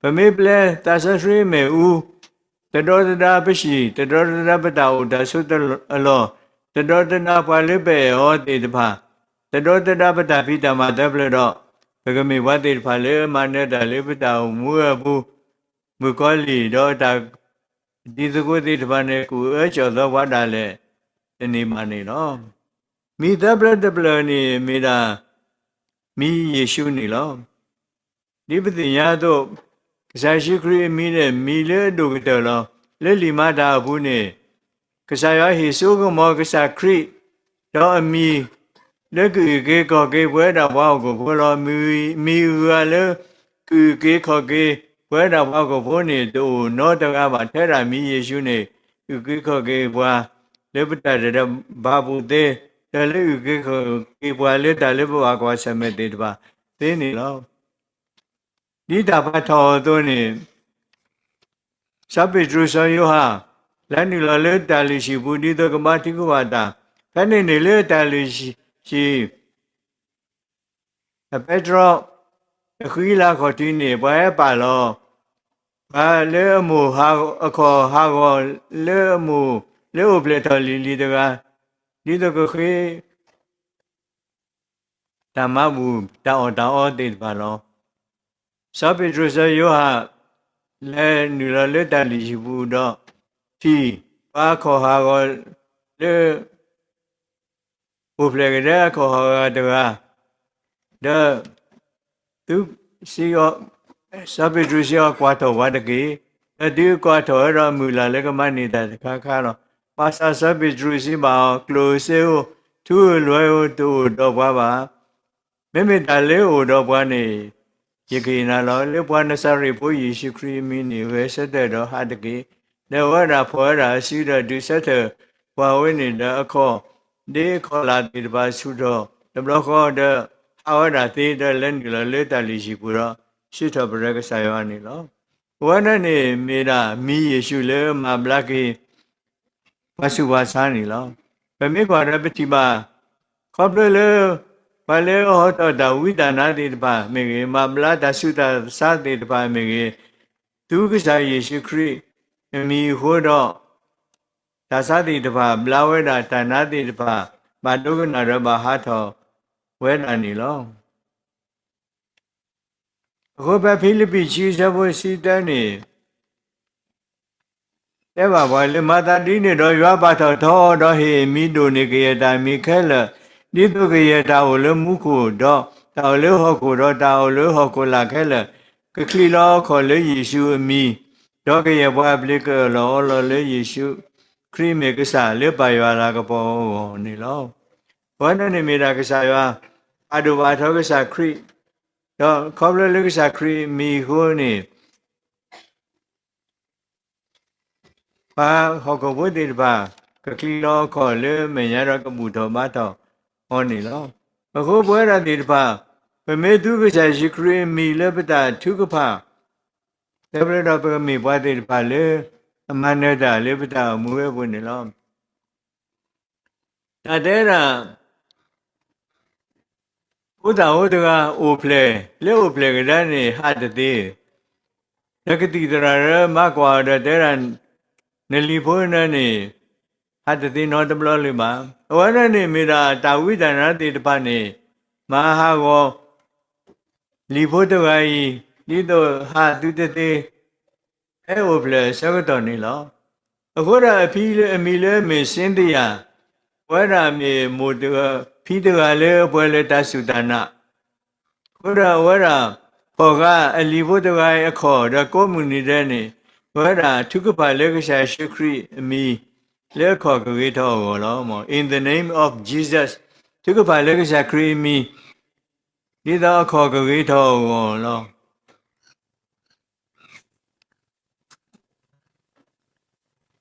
ပမ့ၢ်ပျဲသးစီဆှံမ့ၣ်အူ တဒီသဒၣ်ပဟံၣ်, တဒီသဒၣ်ပတၢ်အိၣ်တၢ်ဆိးအလီၢ်, တဒီသဒၣ်ပှၤလၢပအဲၣ်အီၤသ့ၣ်တဖၣ်, တဒီသဒၣ်ပတၢ်ဖံးတၢ်မၤသၢဖျၢၣ်ဒီး ပကမ့ၢ်ပှၤသ့ၣ်တဖၣ်လၢမၤနၢၤတၢ်လၢပတၢ်အိၣ်မူအပူၤ မုၣ်ကီၤလံၢ်ဒီးတၢ် တံၤသကိးသ့ၣ်တဖၣ်န့ၣ် ကူၣ်အၢကၠီၣ်သီပှၤဒၣ်လဲာ် တန့ၢ်ဘၣ်န့ၣ်လီၤ. မံၤသၢဖျၢၣ်တဖျၢၣ်န့ၣ်မ့ၢ်ဒၣ် မံၤယ့ၣ်ၡူးန့ၣ်လီၤ. ဒ်ပသ့ၣ်ညါအသိး ကစၢ်ယ့ၣ်ၡူးခရံာ်အမံၤန့ၣ် မံၤလၢအဒိၣ်ကတၢၢ်လီၤ. လၢလံာ်မၤတၢ်အပူၤန့ၣ် ကစၢ်ယွၤဟ့ၣ်စိကမီၤကစၢ်ခရံာ် ဒီးအမံၤ လၢကအုၣ်က့ၤခီၣ်က့ၤပဝဲဒၣ်ပှၤဟီၣ်ခိၣ်ဖိလီၤ. မံၤအဂၤလၢ ကအုၣ်က့ၤခီၣ်က့ၤပဝဲဒၣ်ပှၤဟီၣ်ခိၣ်ဖိန့ၣ် တအိၣ်နီတဂၤဘၣ် ထဲဒၣ်မံၤယ့ၣ်ၡူးန့ၣ် အုၣ်က့ၤခီၣ်က့ၤပှၤ လၢပတၢ်ဒဲးဘးပူၤသ့, ဒီးလၢအုၣ်က့ၤခီၣ်က့ၤပှၤလၢတၢ်လၢပဘၣ်ကွၢ်ဆၢၣ်မဲာ်သ့ၣ်တဖၣ်သ့န့ၣ်လီၤ. ဒ်တၢ်ဖးထီၣ်အသိးန့ၣ် စီၤပ့းတရူးစီၤယိၤဟၣ် လဲၤနုာ်လီၤလၢတၢ်လုၢ်ဟံၣ်ပူၤ ဒ်သိးကဘါထုကဖၣ်တၢ်, ဖဲန့ၣ်န့ၣ်လၢတၢ်လုၢ်ဟံၣ် အပဲတြီ အဃံလၤခီၣ်ထံးန့ၣ် ပှၤဟဲပာ်လီၤ ပှၤလၢအမိၢ်အခီၣ်ဟးဂီၤလၢအမိၢ် လၢအိၣ်ဖျဲၣ်ထီၣ်လံၤလံၤတဂၤ ဒ်သိးကဃ့ တၢ်မၤဘူၣ်တၢ်အီၣ်တၢ်အီသ့ၣ်တဖၣ်လီၤ. စီၤပ့းတရူးစီၤယိၤဟၣ် လဲၤနုာ်လီၤလၢတၢ်လုၢ်ဟံၣ်ပူၤဒီး ထံၣ်ပှၤအခီၣ်ဟးဂီၤလၢ အိၣ်ဖျဲၣ်ကဒါအခီၣ်ဟးဂီၤတဂၤ, ဒီး သု စီၤပ့းတရူးစံးအီၤ ကွၢ်ထီၣ်ပှၤတက့ၢ်. ဒီးသုကွၢ်ထီၣ်ဝဲဒီးမုၢ်လၢ်လၢကမၤန့ၢ်တၢ်တခါခါလီၤ. ဘၣ်ဆၣ်စီၤပ့းတရူးစံးဘၣ်အီၤ, ကျိၣ်ဧိၤစ့ဧိၤတအိၣ်ဒီးပှၤဘၣ်. မ့မ့ၢ်တၢ်လၢအအိၣ်ဒီးပှၤန့ၣ် ယကဟ့ၣ်နၤလီၤ. လၢပှၤနၤစၤရ့းဖိယ့ၣ်ၡူးခရံာ်အမံၤန့ၣ် ဂဲၤဆၢထၢၣ်ဒီးဟးတက့ၢ်. ဒီးအဝဲဒၣ်ဖီၣ်ဝဲဒၣ်အစုဒီးဒုးဆၢထၢၣ်ပှၤဝဲန့ၣ်ဒီးအခီၣ်ဒ့အခီၣ်လာ်သ့ၣ်တဖၣ်ဆူၣ်ထီၣ်တဘျီဃီ ဒီးဟးဝဲဒၣ်သ့ဒီးလဲၤနုာ်လီၤလၢတၢ်လုၢ်ဟံၣ်ပူၤဒီး စံးထီၣ်ပတြၢၤကစၢ်ယွၤန့ၣ်လီၤ. အဝဲဒၣ်န့ၣ်မ့ၢ်ဒၣ်မံၤယ့ၣ်ၡူးလၢမၤဘျါက့ၤ ပှၤဆူးပှၤဆါန့ၣ်လီၤ. ပမ့ၢ်ကွၢ်ဒီးပထံၣ်ဘၣ် ခီဖျိလၢ ပှၤလၢအဟီထီၣ်တၢ်ဝံတၢ်နါသ့ၣ်တဖၣ်မ့ၢ်ဂ့ၤ, မၤဘျါတၢ်ဆူးတၢ်ဆါသ့ၣ်တဖၣ်မ့ၢ်ဂ့ၤ, သူကစၢ်ယ့ၣ်ၡူးခရံာ်အမံၤအဃိဒီး တၢ်ဆါသ့ၣ်တဖၣ် ဘျါဝဲဒၣ်တၢ်နါသ့ၣ်တဖၣ် ဘၣ်ဒိကနၣ်ဒီးဘၣ်ဟးထီၣ်ဝဲဒၣ်န့ၣ်လီၤ. အဃိဖဲဖံလံးပံးခံဆၢဖိဆံတၢန့ၣ် တဲဘၣ်ပှၤလၢ မၤသးဒ်န့ၣ်ဒီး ယွၤပာ်ထီၣ်ထီအီၤဒီး ဟ့ၣ်အမံၤဒိၣ်န့ၢ်ကယဲၢ်တၢ်မံၤခဲလၢာ်, ဒ်သိးကယဲၢ်တၢ်အိၣ်လၢမူခိၣ်, ဒီးတၢ်အိၣ်လၢဟီၣ်ခိၣ်, ဒီးတၢ်အိၣ်လၢဟီၣ်ခိၣ်လာ်ခဲလၢာ် ကချံးလီၤအခီၣ်လၢယ့ၣ်ၡူးအမံၤ, ဒီးကယဲၢ်ပှၤအပျ့ၤကအၢၣ်လီၤအီလီၤလၢယ့ၣ်ၡူးခရံာ်မ့ၢ်ကစၢ် လၢပၢ်ယွၤအလၤကပီၤအဂီၢ်န့ၣ်လီၤ. အဝဲဒၣ်န့ၣ်မ့ၢ်ဒၣ်ကစၢ်ယွၤ ပာ်ဒိၣ်ပာ်ထီကစၢ်ခရံာ်, ဒီးခီဖျိလၢကစၢ်ခရံာ်မံၤအဃိန့ၣ် ပှၤဟီၣ်ခိၣ်ဖိသ့ၣ်တဖၣ် ကချံလီၤအခီၣ်လၢမဲာ်ညါဒီးကဘူၣ်ထီၣ်ဘါထီၣ်အီၤန့ၣ်လီၤ. အဃိပဝဲဒၣ်သ့ၣ်တဖၣ် ပမ့ၢ်သူကစၢ်ယ့ၣ်ၡူးခရံာ်အမံၤလၢပတၢ်ထုကဖၣ် တၢ်ဘျၢဒီးပကမ့ၢ်ပှၤသ့ၣ်တဖၣ်လၢ အမၤနၢၤတၢ်လၢပတၢ်အိၣ်မူဝဲအပူၤန့ၣ်လီၤ. တၢ်တဲဒၣ် ဖိသၣ်ဖိတဂၤအိၣ်ဖျဲၣ် လၢအိၣ်ဖျဲၣ်ကဒါန့ၣ် ဟးတသ့, ဒီးကသံၣ်သရၣ်မၤကွၢ်အီၤဒီးတဲဒၣ် နလံၤဖိနၢန့ၣ် ဟးတသ့နီတဘျီလၢၤဘၣ်. အဝဲဒၣ်န့ၣ်မ့ၢ်ဒၣ်တၢ်ဝံတၢ်နါသ့ၣ်တဖၣ်န့ၣ် မၤဟးဂီၤ လံၤဖိတဂၤအံၤ ဒ်သိးဟးသုတသ့ ဖဲအိၣ်ဖျဲၣ်အဆၢကတီၢ်န့ၣ်လီၤ. အဃိဒၣ်အဖံလၢအမံၤလၢမ့ၢ်စ့သယၤ, အဝဲဒၣ်မ့ၢ်မိၢ်တဂၤ ဖံတဂၤလၢအပှဲၤလၢတၢ်စူၢ်တၢ်နာ်, အဃိဒၣ်အဝဲဒၣ် ဖီၣ်ဃာ်အလံၤဖိတဂၤအံၤအခီၣ်ဒီးကိးမုၢ်နံၤဒဲးန့ၣ် အဝဲဒၣ်ထုကဖၣ်လၢကစၢ်ယ့ၣ်ၡူးခရံာ်အမံၤ လၢအခီၣ်ကဂ့ၤထီၣ်အဂီၢ်လီၤ. In the name of Jesus, ထုကဖၣ်လၢကစၢ်ခရံာ်အမံၤ ဒ်သိးအခီၣ်ကဂ့ၤထီၣ်အဂီၢ်လီၤ.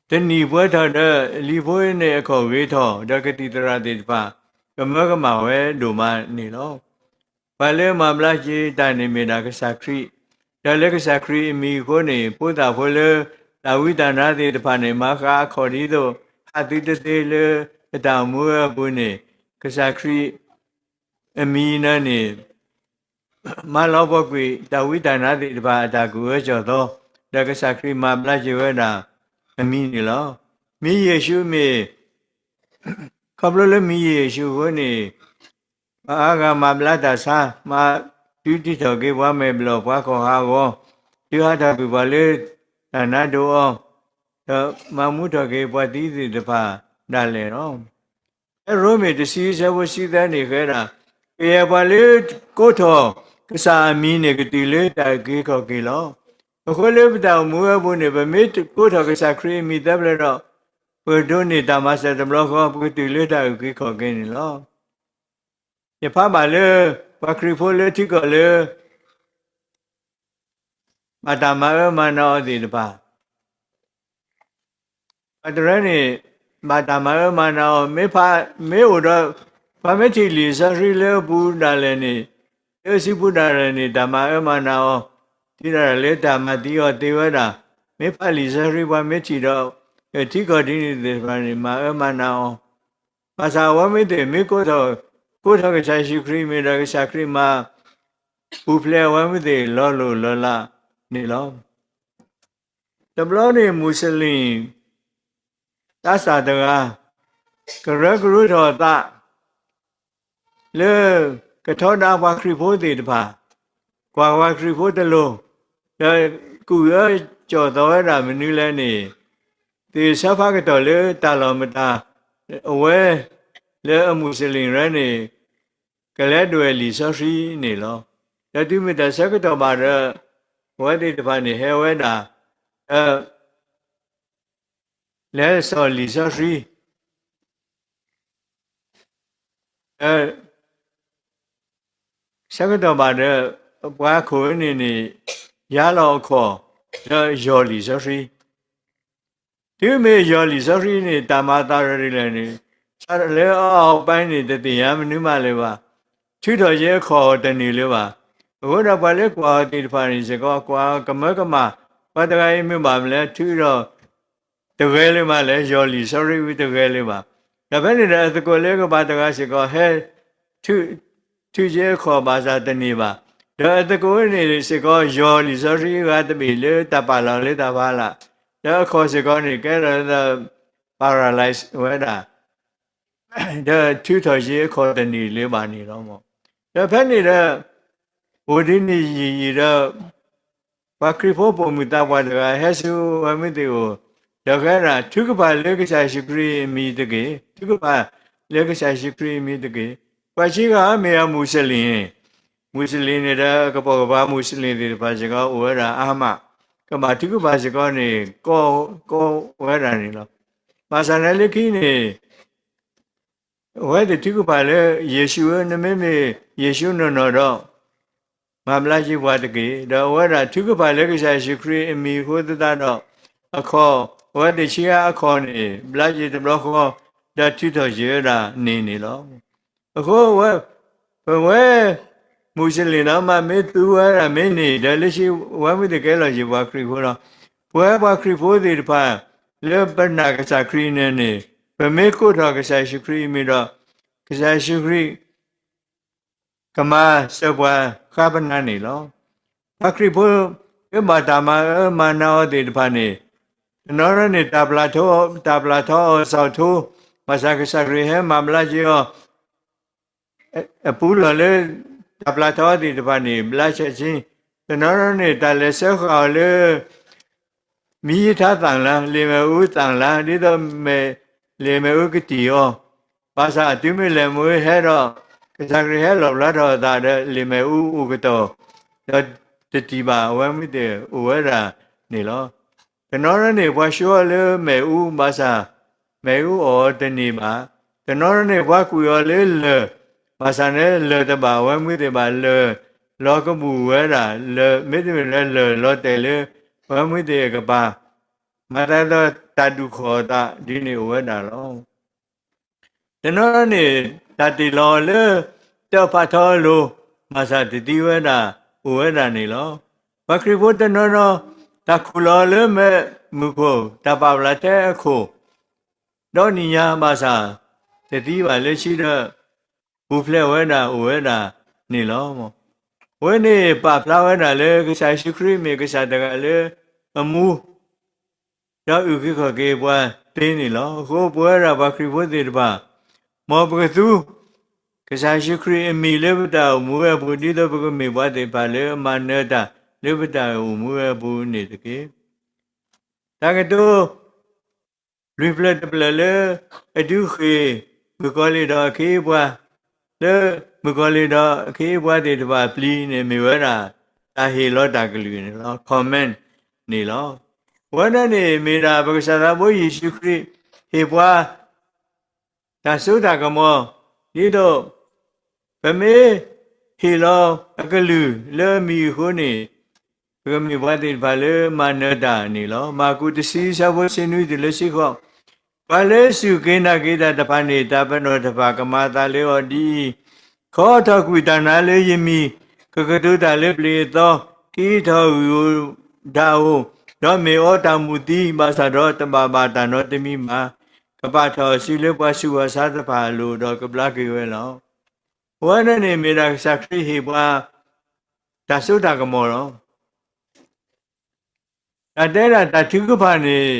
တနံၤပှဲၤထီၣ်ဒီး လံၤဖိန့ၣ်အခီၣ်ဂ့ၤထီၣ် ဒီးကသံၣ်သရၣ်သ့ၣ်တဖၣ် ကမၢကမၣ်ဝဲဒိၣ်မးန့ၣ်လီၤ. ပှၤလၢမၤဘျါက့ၤတၢ်န့ၣ်မ့ၢ်ဒၣ်ကစၢ်ခရံာ်, ဒီးလၢကစၢ်ခရံာ်အမံၤအဃိန့ၣ် ဖိသၣ်ဖိလၢတၢ်ဝံတၢ်နါသ့ၣ်တဖၣ်န့ၣ် မၤဃာ်အခီၣ်ဒ်သိး ဟးသုတသ့လၢအတၢ်အိၣ်မူဝဲအပူၤန့ၣ် ကစၢ်ခရံာ် အမံၤနၢန့ၣ် မၤလီၤပှီၢ်ကွံာ် တၢ်ဝံတၢ်နါသ့ၣ်တဖၣ်အတၢ်ကူၣ်အၢစီၣ်သီ, ဒီးကစၢ်ခရံာ်မၤဘျါက့ၤဝဲဒၣ်အမံၤန့ၣ်လီၤ. မံၤယ့ၣ်ၡူးမ့ၢ်, ခီဖျိလၢမံၤယ့ၣ်ၡူးအဃိန့ၣ် ပှၤအါဂၤမၤဘျါတၢ်ဆါ, မၤဒုးတံာ်ထီၣ်က့ၤပှၤမဲာ်ဘျီၣ် ပှၤခီၣ်ဟးဂီၤ, ဒုးဟးထီၣ်ကွံာ်ပှၤလၢတၢ်နါဒိၣ်အီၤ, ဒီးမၤမူထီၣ်က့ၤပှၤသံသ့ၣ်တဖၣ်ဒၣ်လဲာ်လီၤ. ဖဲရိမ့ၤတဆံဆၢဖိဆံသၢန့ၣ်ဃဲဒၣ်, ကယဲၢ်ပှၤလၢကိးထီၣ်ကစၢ်အမံၤန့ၣ် ကတုၤလၢတၢ်အုၣ်က့ၤခီၣ်က့ၤလီၤ. အဃိလၢပတၢ်အိၣ်မူဝဲအပူၤန့ၣ် ပမ့ၢ်ကိးထီၣ်ကစၢ်ခရံာ်အမံၤသၢဖျၢၣ်ဒီး ပကဒိးန့ၢ်တၢ်မၤစၢၤတဘျီဃီ ပကတုၤလၢတၢ်အုၣ်က့ၤခီၣ်က့ၤန့ၣ်လီၤ. ယဖးဘၣ်လၢ ပှၤခရံာ်ဖိလၢထံကီၢ်လၢ ဘၣ်တၢ်မၤအၢမၤနးအီၤသ့ၣ်တဖၣ် ပှၤတရၢန့ၣ် ဘၣ်တၢ်မၤအၢမၤနးအီၤ မ့ၢ်ဖး, မ့ၢ်အိၣ်ဒီး ပှၤမ့ၢ်ထံၣ်လံာ်စီဆှံလၢအပူၤဒၣ်လဲာ်န့ၣ်, လၢအစုပူၤဒၣ်လဲာ်န့ၣ် တၢ်မၤအၢမၤနးအီၤ, တုၤဒၣ်လဲာ်လၢတၢ်မၤသံအီၤသ့ဝဲဒၣ်, မ့ၢ်ဖးလံာ်စီဆှံ ပှၤမ့ၢ်ထံၣ်ဒီး ထံကီၢ်ဒ်န့ၣ်သ့ၣ်တဖၣ်န့ၣ် မၤအၢမၤနးအီၤ, ဘၣ်ဆၣ်အဝဲမ့ၢ်သ့ၣ် မ့ၢ်ကိးထီၣ်, ကိးထီၣ်ကစၢ်ယ့ၣ်ၡူးခရံာ်မ့ၢ်ဒီး ကစၢ်ခရံာ်မၤပူၤဖျဲးအဝဲမ့ၢ်သ့ၣ် လီၤလိၢ်လီၤလးန့ၣ်လီၤ. တဘျီန့ၣ် မူးစလ့ၣ် သးစၢ်တဂၤ ကရၢကရိထီၣ်အသး လၢကထီဒါပှၤခရံာ်ဖိသ့ၣ်တဖၣ်, ကွၢ်ပှၤခရံာ်ဖိတလိၤ, ဒီးကူၣ်အၢကၠီၣ်သီဝဲဒၣ်မနုၤလဲၣ်န့ၣ်, သ့ၣ်ဆၢဖးကတီၢ်လၢတၢ်လီၢ်မတၤ အဝဲ လၢအမူးစလ့ၣ်ရၢန့ၣ် ကလဲၤဒွဲၣ်လံာ်စီဆှံန့ၣ်လီၤ. ဒီးတုၤမ့ၢ်တၢ်ဆၢကတီၢ်ဘၣ်ဒီး အဝဲသ့ၣ်တဖၣ်န့ၣ်ဟဲဝဲဒၣ် ဒီး လဲၤစိာ်လံာ်စီဆှံ ဒီး ဆၢကတီၢ်ဘၣ်ဒီး ပှၤခိၣ်န့ၣ်န့ၣ် ယါလီၤအခီၣ် ဒီးယီၢ်လံာ်စီဆှံ တုၤမ့ၢ်ယီၢ်လံာ်စီဆှံန့ၣ် တၢ်မၤအသးဒ်လဲၣ်န့ၣ် ဆၣ်လၢအအီၣ်ပၢ်န့ၣ် တသ့ၣ်ညါမနုၤမးလၢၤဘၣ်. ထုးထီၣ်က့ၤအခီၣ်တန့ၢ်လၢၤဘၣ်. အဃိဒီးပှၤလၢကွၢ်အီၤသ့ၣ်တဖၣ်န့ၣ်စ့ၢ်ကီး ကွၢ်ကမၢကမၣ် ပှၤတဂၤအံၤမ့ၢ်ဘၣ်မနုၤလဲၣ် ထုးထီၣ် တဂဲၤလၢၤမးလဲၣ်, ယီၢ်လံာ်စီဆှံဝံၤတဂဲၤလၢၤဘၣ်. ဒီးဖဲန့ၣ်ဒီးအသကိးလၢကဘၣ်တဂၤစ့ၢ်ကီး ဟဲ ထုးက့ၤအခီၣ်ဘၣ်ဆၣ်တန့ၢ်ဘၣ်. ဒီးအသကိးန့ၣ်စ့ၢ်ကီး ယီၢ်လံာ်စီဆှံအဂၤတဘ့ၣ်လၢတၢ်ပာ်လီၤလၢတၢ်ဖးလၢ်, ဒီးအခီၣ်စ့ၢ်ကီးန့ၣ် ကဲထီၣ်လၢ paralyze ဝဲဒၣ် ဒီးထုးထီၣ်က့ၤအခီၣ်တန့ၢ်လၢၤဘၣ်န့ၣ်လီၤ. ဒီးဖဲန့ၣ်ဒီး အိၣ်ဒ်န့ၣ်ယံာ်ယံာ်ဒီး ပှၤခရံာ်ဖိပိာ်မုၣ်သးပှၢ်တဂၤ ဟဲဆူအဝဲမုၢ်သ့ၣ်အိၣ်, ဒီးကဲဒၣ် ထုကဖၣ်လၢကစၢ်ယ့ၣ်ၡူးခရံာ်အမံၤတက့ၢ်, ထုကဖၣ်လၢကစၢ်ယ့ၣ်ၡူးခရံာ်အမံၤတက့ၢ်. ပှၤခံဂၤမ့ၢ်အမူးစလ့ၣ်, မူးစလ့ၣ်န့ၣ်ဒီး ကပိာ်ကပၤမူးစလ့ၣ်သ့ၣ်တဖၣ်စ့ၢ်ကီး အိၣ်ဝဲဒၣ်အါမး, ကဘၣ်ထုကဖၣ်စ့ၢ်ကီးန့ၣ် ကီ, ကီဝဲဒၣ်န့ၣ်လီၤ. ဘၣ်ဆၣ်န့ၣ်လၢခံန့ၣ် အဝဲသ့ၣ်ထုကဖၣ်လၢ ယ့ၣ်ၡူးဧၢ, နမ့မ့ၢ်ယ့ၣ်ၡူးနီၢ်နီၢ်ဒီး မၤဘျါက့ၤပှၤတက့ၢ်. ဒီးအဝဲဒၣ်ထုကဖၣ်လၢကစၢ်ယ့ၣ်ၡူးခရံာ်အမံၤအဃိသတးဒီး အခီၣ် အဝဲသ့ၣ်ဆံးအါအခီၣ်န့ၣ် ဘျါယံၤတဘျီဃီ ဒီးထုးထီၣ်ယံၤဝဲဒၣ်န့ၣ်န့ၣ်လီၤ. အဃိဝဲ ပဝဲ မူးစလ့ၣ်ဒီးမး မ့ၢ်သူဝဲဒၣ်မ့ၢ်န့ၣ် ဒီးလၢခံဝဲမုၢ်သ့ၣ်ကဲလီၤယံၤပှၤခရံာ်ဖိလီၤ. ပဝဲပှၤခရံာ်ဖိသ့ၣ်တဖၣ် လၢပနာ်ကစၢ်ခရံာ်န့ၣ်န့ၣ် ပမ့ၢ်ကိးထီၣ်ကစၢ်ယ့ၣ်ၡူးခရံာ်အမံၤဒီး ကစၢ်ယ့ၣ်ၡူးခရံာ် ကမၤစၢၤပှၤဃါပနၢ်န့ၣ်လီၤ. ပှၤခရံာ်ဖိ လၢဘၣ်တၢ်မၤအၢမၤနးအီၤသ့ၣ်တဖၣ်န့ၣ် တနီၤနီၤန့ၣ် တၢ်ပျၢ်ထီ တၢ်ပျၢ်ထီအီၤစီၤထိ ဘၣ်ဆၣ်ကစၢ်ခရံာ်ဟဲမၤဘျါက့ၤအီၤ အပူၤလီၢ်လၢ တၢ်ပျၢ်ထီသ့ၣ်တဖၣ်န့ၣ် ဘျါဆဲးဆ့, တနီၤနီၤန့ၣ် တၢ်လဲၤဆှၢဃာ်အီၤလၢ မံယထါသၣ်လါ, လံာ်မဲာ်အူသၣ်လါ, ဒ်သိးမဲာ် လံာ်မဲာ်အူကတံၢ်အီၤ, ဘၣ်ဆၣ်တုၤမ့ၢ်လဲၤမ့ၢ်ဟဲဒီး ကစၢ်ခရံာ်ဟဲလီၣ်ဖျါထီၣ်အသးဒီး လံာ်မဲာ်အူအိၣ်ကတီၢ် ဒီးတတံၢ်ဘၣ် အဝဲမ့ၢ်သ့ၣ်အိၣ်ဝဲဒၣ်န့ၣ်လီၤ. တနီၤနီၤန့ၣ် ပှၤဆှၢအီၤလၢမဲာ်အူဘၣ်ဆၣ် မဲာ်အူအီၣ်တန့ၢ်ဘၣ်. တနီၤနီၤန့ၣ် ပှၤကွံာ်အီၤလၢလၢၢ် ဘၣ်ဆၣ်န့ၣ် လၢၢ်တဘၣ် အဝဲမ့ၢ်သ့ၣ်ဘၣ်လၢၢ် လီၤကဘူၣ်ဝဲဒၣ် လၢၢ် မ့တမ့ၢ်လၢလၢၢ်လီၤတဲာ်လၢ အဝဲမ့ၢ်သ့ၣ်အကပၤ မၤသးဒ်သိးတၢ်ဒူၣ်ခီၣ်အသးဒ်န့ၣ်အိၣ်ဝဲဒၣ်လီၤ. တနီၤနီၤန့ၣ် တၢ်တ့ၢ်လီၤအီၤလၢ တၢ်ဖးထီအလိၤ ဘၣ်ဆၣ်တသံဝဲဒၣ် အိၣ်ဝဲဒၣ်န့ၣ်လီၤ. ပှၤခရံာ်ဖိတနီၤနီၤ တၢ်ခူၣ်လီၤလၢမဲာ်မုၢ်ခိၣ် တၢ်ပာ်ဖျါထဲအခိၣ် ဒီးနံၣ်ညါဘၣ်ဆၣ် တသံဘၣ်လၢခံဒီး ပူၤဖျဲးဝဲဒၣ်အိၣ်ဝဲဒၣ်န့ၣ်လီၤ. အဝဲန့ၣ်ပာ်ဖျါဝဲဒၣ်လၢကစၢ်ယ့ၣ်ၡူးခရံာ်မ့ၢ်ကစၢ်တဂၤလၢအမူ ဒီးအုၣ်က့ၤခီၣ်က့ၤပှၤသ့န့ၣ်လီၤ. အဃိပဝဲဒၣ်ပှၤခရံာ်ဖိသ့ၣ်တဖၣ် မ်ပကသူ ကစၢ်ယ့ၣ်ၡူးခရံာ်အမံၤလၢပတၢ်အိၣ်မူဝဲအပူၤ ဒ်သိးပကမ့ၢ်ပှၤသ့ၣ်တဖၣ်လၢအမၤနၢၤတၢ်လၢပတၢ်အိၣ်မူဝဲအပူၤန့ၣ်တက့ၢ်. တၢ်ကတိၤ လွံၢ်ဖျၢၣ်တဖျၢၣ်လၢ အဒုးဃ့ၢ် မုၣ်ကီၤလံၢ်ဒီးအခ့အပှၤ လၢမုၣ်ကီၤလံၢ်ဒီးအခ့အပှၤသ့ၣ်တဖၣ်အပျံၤန့ၣ် မ့ၢ်ဝဲဒၣ် တၢ်ဟ့ၣ်လီၤတၢ်ကလုၢ်န့ၣ်လီၤ, command န့ၣ်လီၤ. အဝဲဒၣ်န့ၣ်မ့ၢ်ဒၣ်ပကစၢ်သးဘိယ့ၣ်ၡူးခရံာ် ဟ့ၣ်ပှၤ တၢ်စိတၢ်ကမီၤ ဒ်သိး ပမ့ၢ်ဟ့ၣ်လီၤအကလုၢ်လၢအမံၤအဃိန့ၣ် ပကမ့ၢ်ပှၤသ့ၣ်တဖၣ်လၢမၤနၢၤတၢ်န့ၣ်လီၤ. မၢ်ကူးတဆံ ဆၢဖိဆံနွံတုၤလၢဆံဃိး, ပှၤလၢစူၢ်က့ၤနာ်က့ၤတၢ်တဖၣ်န့ၣ် တၢ်ပနီၣ်တဖၣ်ကမၤအသးလၢအီၤဒ်အံၤ, ခီထီၣ်ကွံာ်တၢ်နါလၢယမံၤ, ကကတိၤတၢ်လၢပျ့ၤအသီ, ကအံးထီၣ်ဂုၢ်ဧိၤဒၣ်ဧိၤ, ဒီးမ့ၢ်အီတၢ်မူးသံ, ဘၣ်ဆၣ်ဒီးတဘၣ်ဘၣ်တၢ်နီတမံၤဘၣ်. ကပာ်ထီၣ်အစုလၢပှၤဆူးပှၤဆါတဖၣ်အလိၤဒီးကဘျါက့ၤဝဲလီၤ. အဝဲန့ၣ်န့ၣ်မ့ၢ်ဒၣ်ကစၢ်ခရံာ်ဟ့ၣ်ပှၤ တၢ်စိတၢ်ကမီၤလီၤ. တၢ်တဲဒၣ်တၢ်ထုကဖၣ်န့ၣ်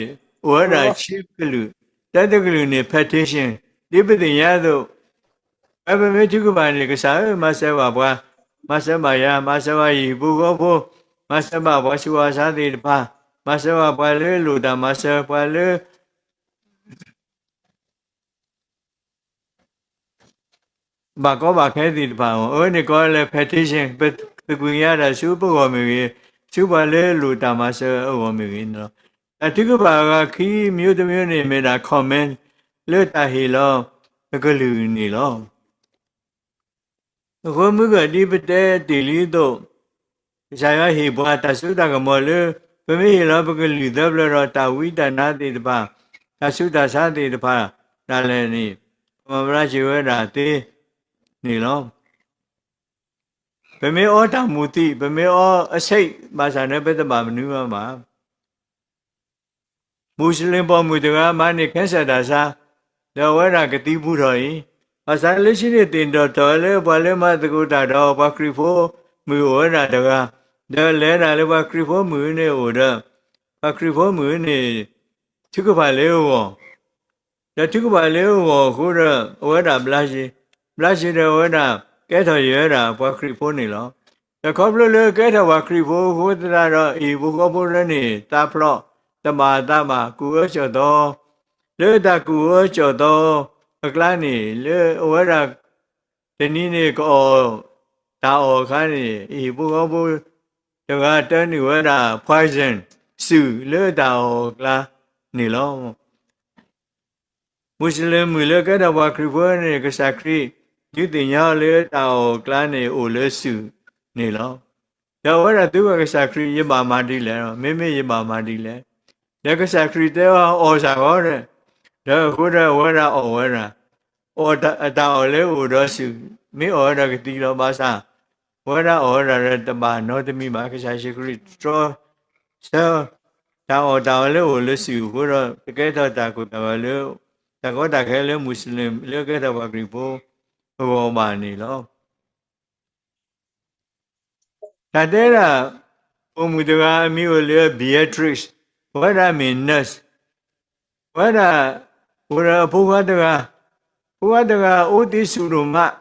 အိၣ်ဝဲဒၣ်ဆံကလုာ်, တၢတကလုာ်န့ၣ် petition ဒ်ပသ့ၣ်ညါအသိး, ဖဲပမ့ၢ်ထုကဖၣ်န့ၣ် ကစၢ်ဧၢ မၤစၢၤဘၣ်ပှၤ, မၤစၢၤဘၣ်ယၤ, မၤစၢၤဘၣ်ယဟံၣ်ဖိဃီဖိ, မၤစၢၤဘၣ်ပှၤဆူးပှၤဆါသ့ၣ်တဖၣ်, မၤစၢၤဘၣ်ပှၤလၢလိၣ်တၢ်မၤစၢၤ, ပှၤလၢ ဘၣ်ကီဘၣ်ခဲသ့ၣ်တဖၣ်အဂီၢ်, အဝဲန့ၣ်ကိးလၢ petition, ပသကွံာ်ကညးတၢ်ဆူပဂီၢ်မ့ၢ်ဂ့ၤ, ဆူပှၤလၢလိၣ်တၢ်မၤစၢၤအဂီၢ်မ့ၢ်ဂ့ၤန့ၣ်လီၤ. တၢ်ထုကဖၣ်အဂၤခံမျိုးတမျိုးန့ၣ် မ့ၢ်ဒၣ် command လၢတၢ်ဟ့ၣ်လီၤအကလုၢ်န့ၣ်လီၤ. အဃိမုၢ်ဂၢၢ်ဒ်ပတဲတ့ၢ်လံအသိး, ကစၢ်ယွၤဟ့ၣ်ပှၤတၢ်စိတၢ်ကမီၤလၢ ပမ့ၢ်ဟ့ၣ်လီၤပကလုၢ်သၢဖျၢၣ်ဒီးတၢ်ဝံတၢ်နါသ့ၣ်တဖၣ်, တၢ်ဆူးတၢ်ဆါသ့ၣ်တဖၣ်ဒၣ်လဲာ်န့ၣ်, ကမၤဘျါစၢၤဝဲဒၣ်သ့န့ၣ်လီၤ. ပမ့ၢ်အီတၢ်မူးသံ, ပမ့ၢ်အီအဆ့ၣ်ဘၣ်ဆၣ်န့ၣ် ပတဘၣ်မနုၤမးဘၣ်. မူးစလ့ၣ်ပိာ်မုၣ်တဂၤမၤန့ၢ် cancer တၢ်ဆါ, ဒီးအဝဲဒၣ်ကသံဘူးထီၣ်အံၤ, ဘၣ်ဆၣ်လၢခံန့ၣ်သ့ၣ်နီၣ်ထီၣ်လၢပှၤလၢမၤသကိးတၢ်ဒီး ပှၤခရံာ်ဖိမုၣ်အိၣ်ဝဲဒၣ်တဂၤ, ဒီးလဲၤဒၣ်လၢပှၤခရံာ်ဖိမုၣ်န့ၣ်အအိၣ်ဒီး, ပှၤခရံာ်ဖိမုၣ်န့ၣ် ထုကဖၣ်လၢအဂီၢ် ဒီးထုကဖၣ်လၢအဂီၢ်အဃိဒီး အဝဲဒၣ်ဘျါစ့, ဘျါစ့ဒီးအဝဲဒၣ်ကဲထီၣ်ယဲဒၣ်ပှၤခရံာ်ဖိန့ၣ်လီၤ. ဒီးခီဖျိလၢကဲထီၣ်ပှၤခရံာ်ဖိအဃိသတးဒီး အဟံၣ်ဖိဃီဖိလၢန့ၣ် သးဖျိး, တဘၣ်သးဘၣ် ကူၣ်အၢကၠီၣ်သီ, လၢတၢ်ကူၣ်အၢကၠီၣ်သီအကျါန့ၣ် လၢအဝဲဒၣ် တနံၤန့ၣ်ကအီၣ်တၢ်အီၣ်အခါန့ၣ် အဟံၣ်ဖိဃီဖိတဂၤတၢနုာ်ဝဲဒၣ် poison စုၣ်လၢတၢ်အီၣ်အကျါန့ၣ်လီၤ. မူးစလ့ၣ်မုၣ်လၢကဲထီၣ်ပှၤခရံာ်ဖိန့ၣ် ကစၢ်ခရံာ်ဒုးသ့ၣ်ညါအီၤလၢတၢ်အီၣ်အကျါန့ၣ်အိၣ်လၢစုၣ်န့ၣ်လီၤ. ဒီးအဝဲဒၣ်သံကွၢ်ကစၢ်ခရံာ် ယဘၣ်မၤဒ်လဲၣ်, မ့မ့ၢ်ယဘၣ်မၤဒ်လဲၣ်. ဒီးကစၢ်ခရံာ်တဲအီၤအီၣ်စ့ၢ်ကီးဒီး, ဒီးအဃိဒီးအဝဲဒၣ်အီၣ်ဝဲဒၣ်, အီၣ်တၢ်အီၣ်လၢအအိၣ်ဒီးစူၣ်, မ့ၢ်အီၣ်ဝဲဒီးကသံလီၤဘၣ်ဆၣ်, အဝဲဒၣ်အီၣ်ဝဲဒၣ်ဒီးတဘၣ်နီတမံၤဘၣ်. ကစၢ်ယ့ၣ်ၡူးခရံာ်တြီဆၢ တၢ်အီၣ်တၢ်အီလၢအအိၣ်လၢစူၣ်အဃိဒီး ကကဲထီၣ်တၢ်ကိၢ်တၢ်ဂီၤလၢ တၢ်ကီတၢ်ခဲလၢမူးစလ့ၣ် လၢကဲထီၣ်ပှၤခရံာ်ဖိအဂီၢ်ဘၣ်န့ၣ်လီၤ. တၢ်တဲဒၣ် ပိာ်မုၣ်တဂၤအမံၤအိၣ်လၢ Beatrice, အဝဲဒၣ်မ့ၢ် nurse, အဝဲဒၣ်အိၣ်ဒီးအဖိခွါတဂၤ, ဖိခွါတဂၤအိၣ်သံစူၣ်ဒိၣ်မး,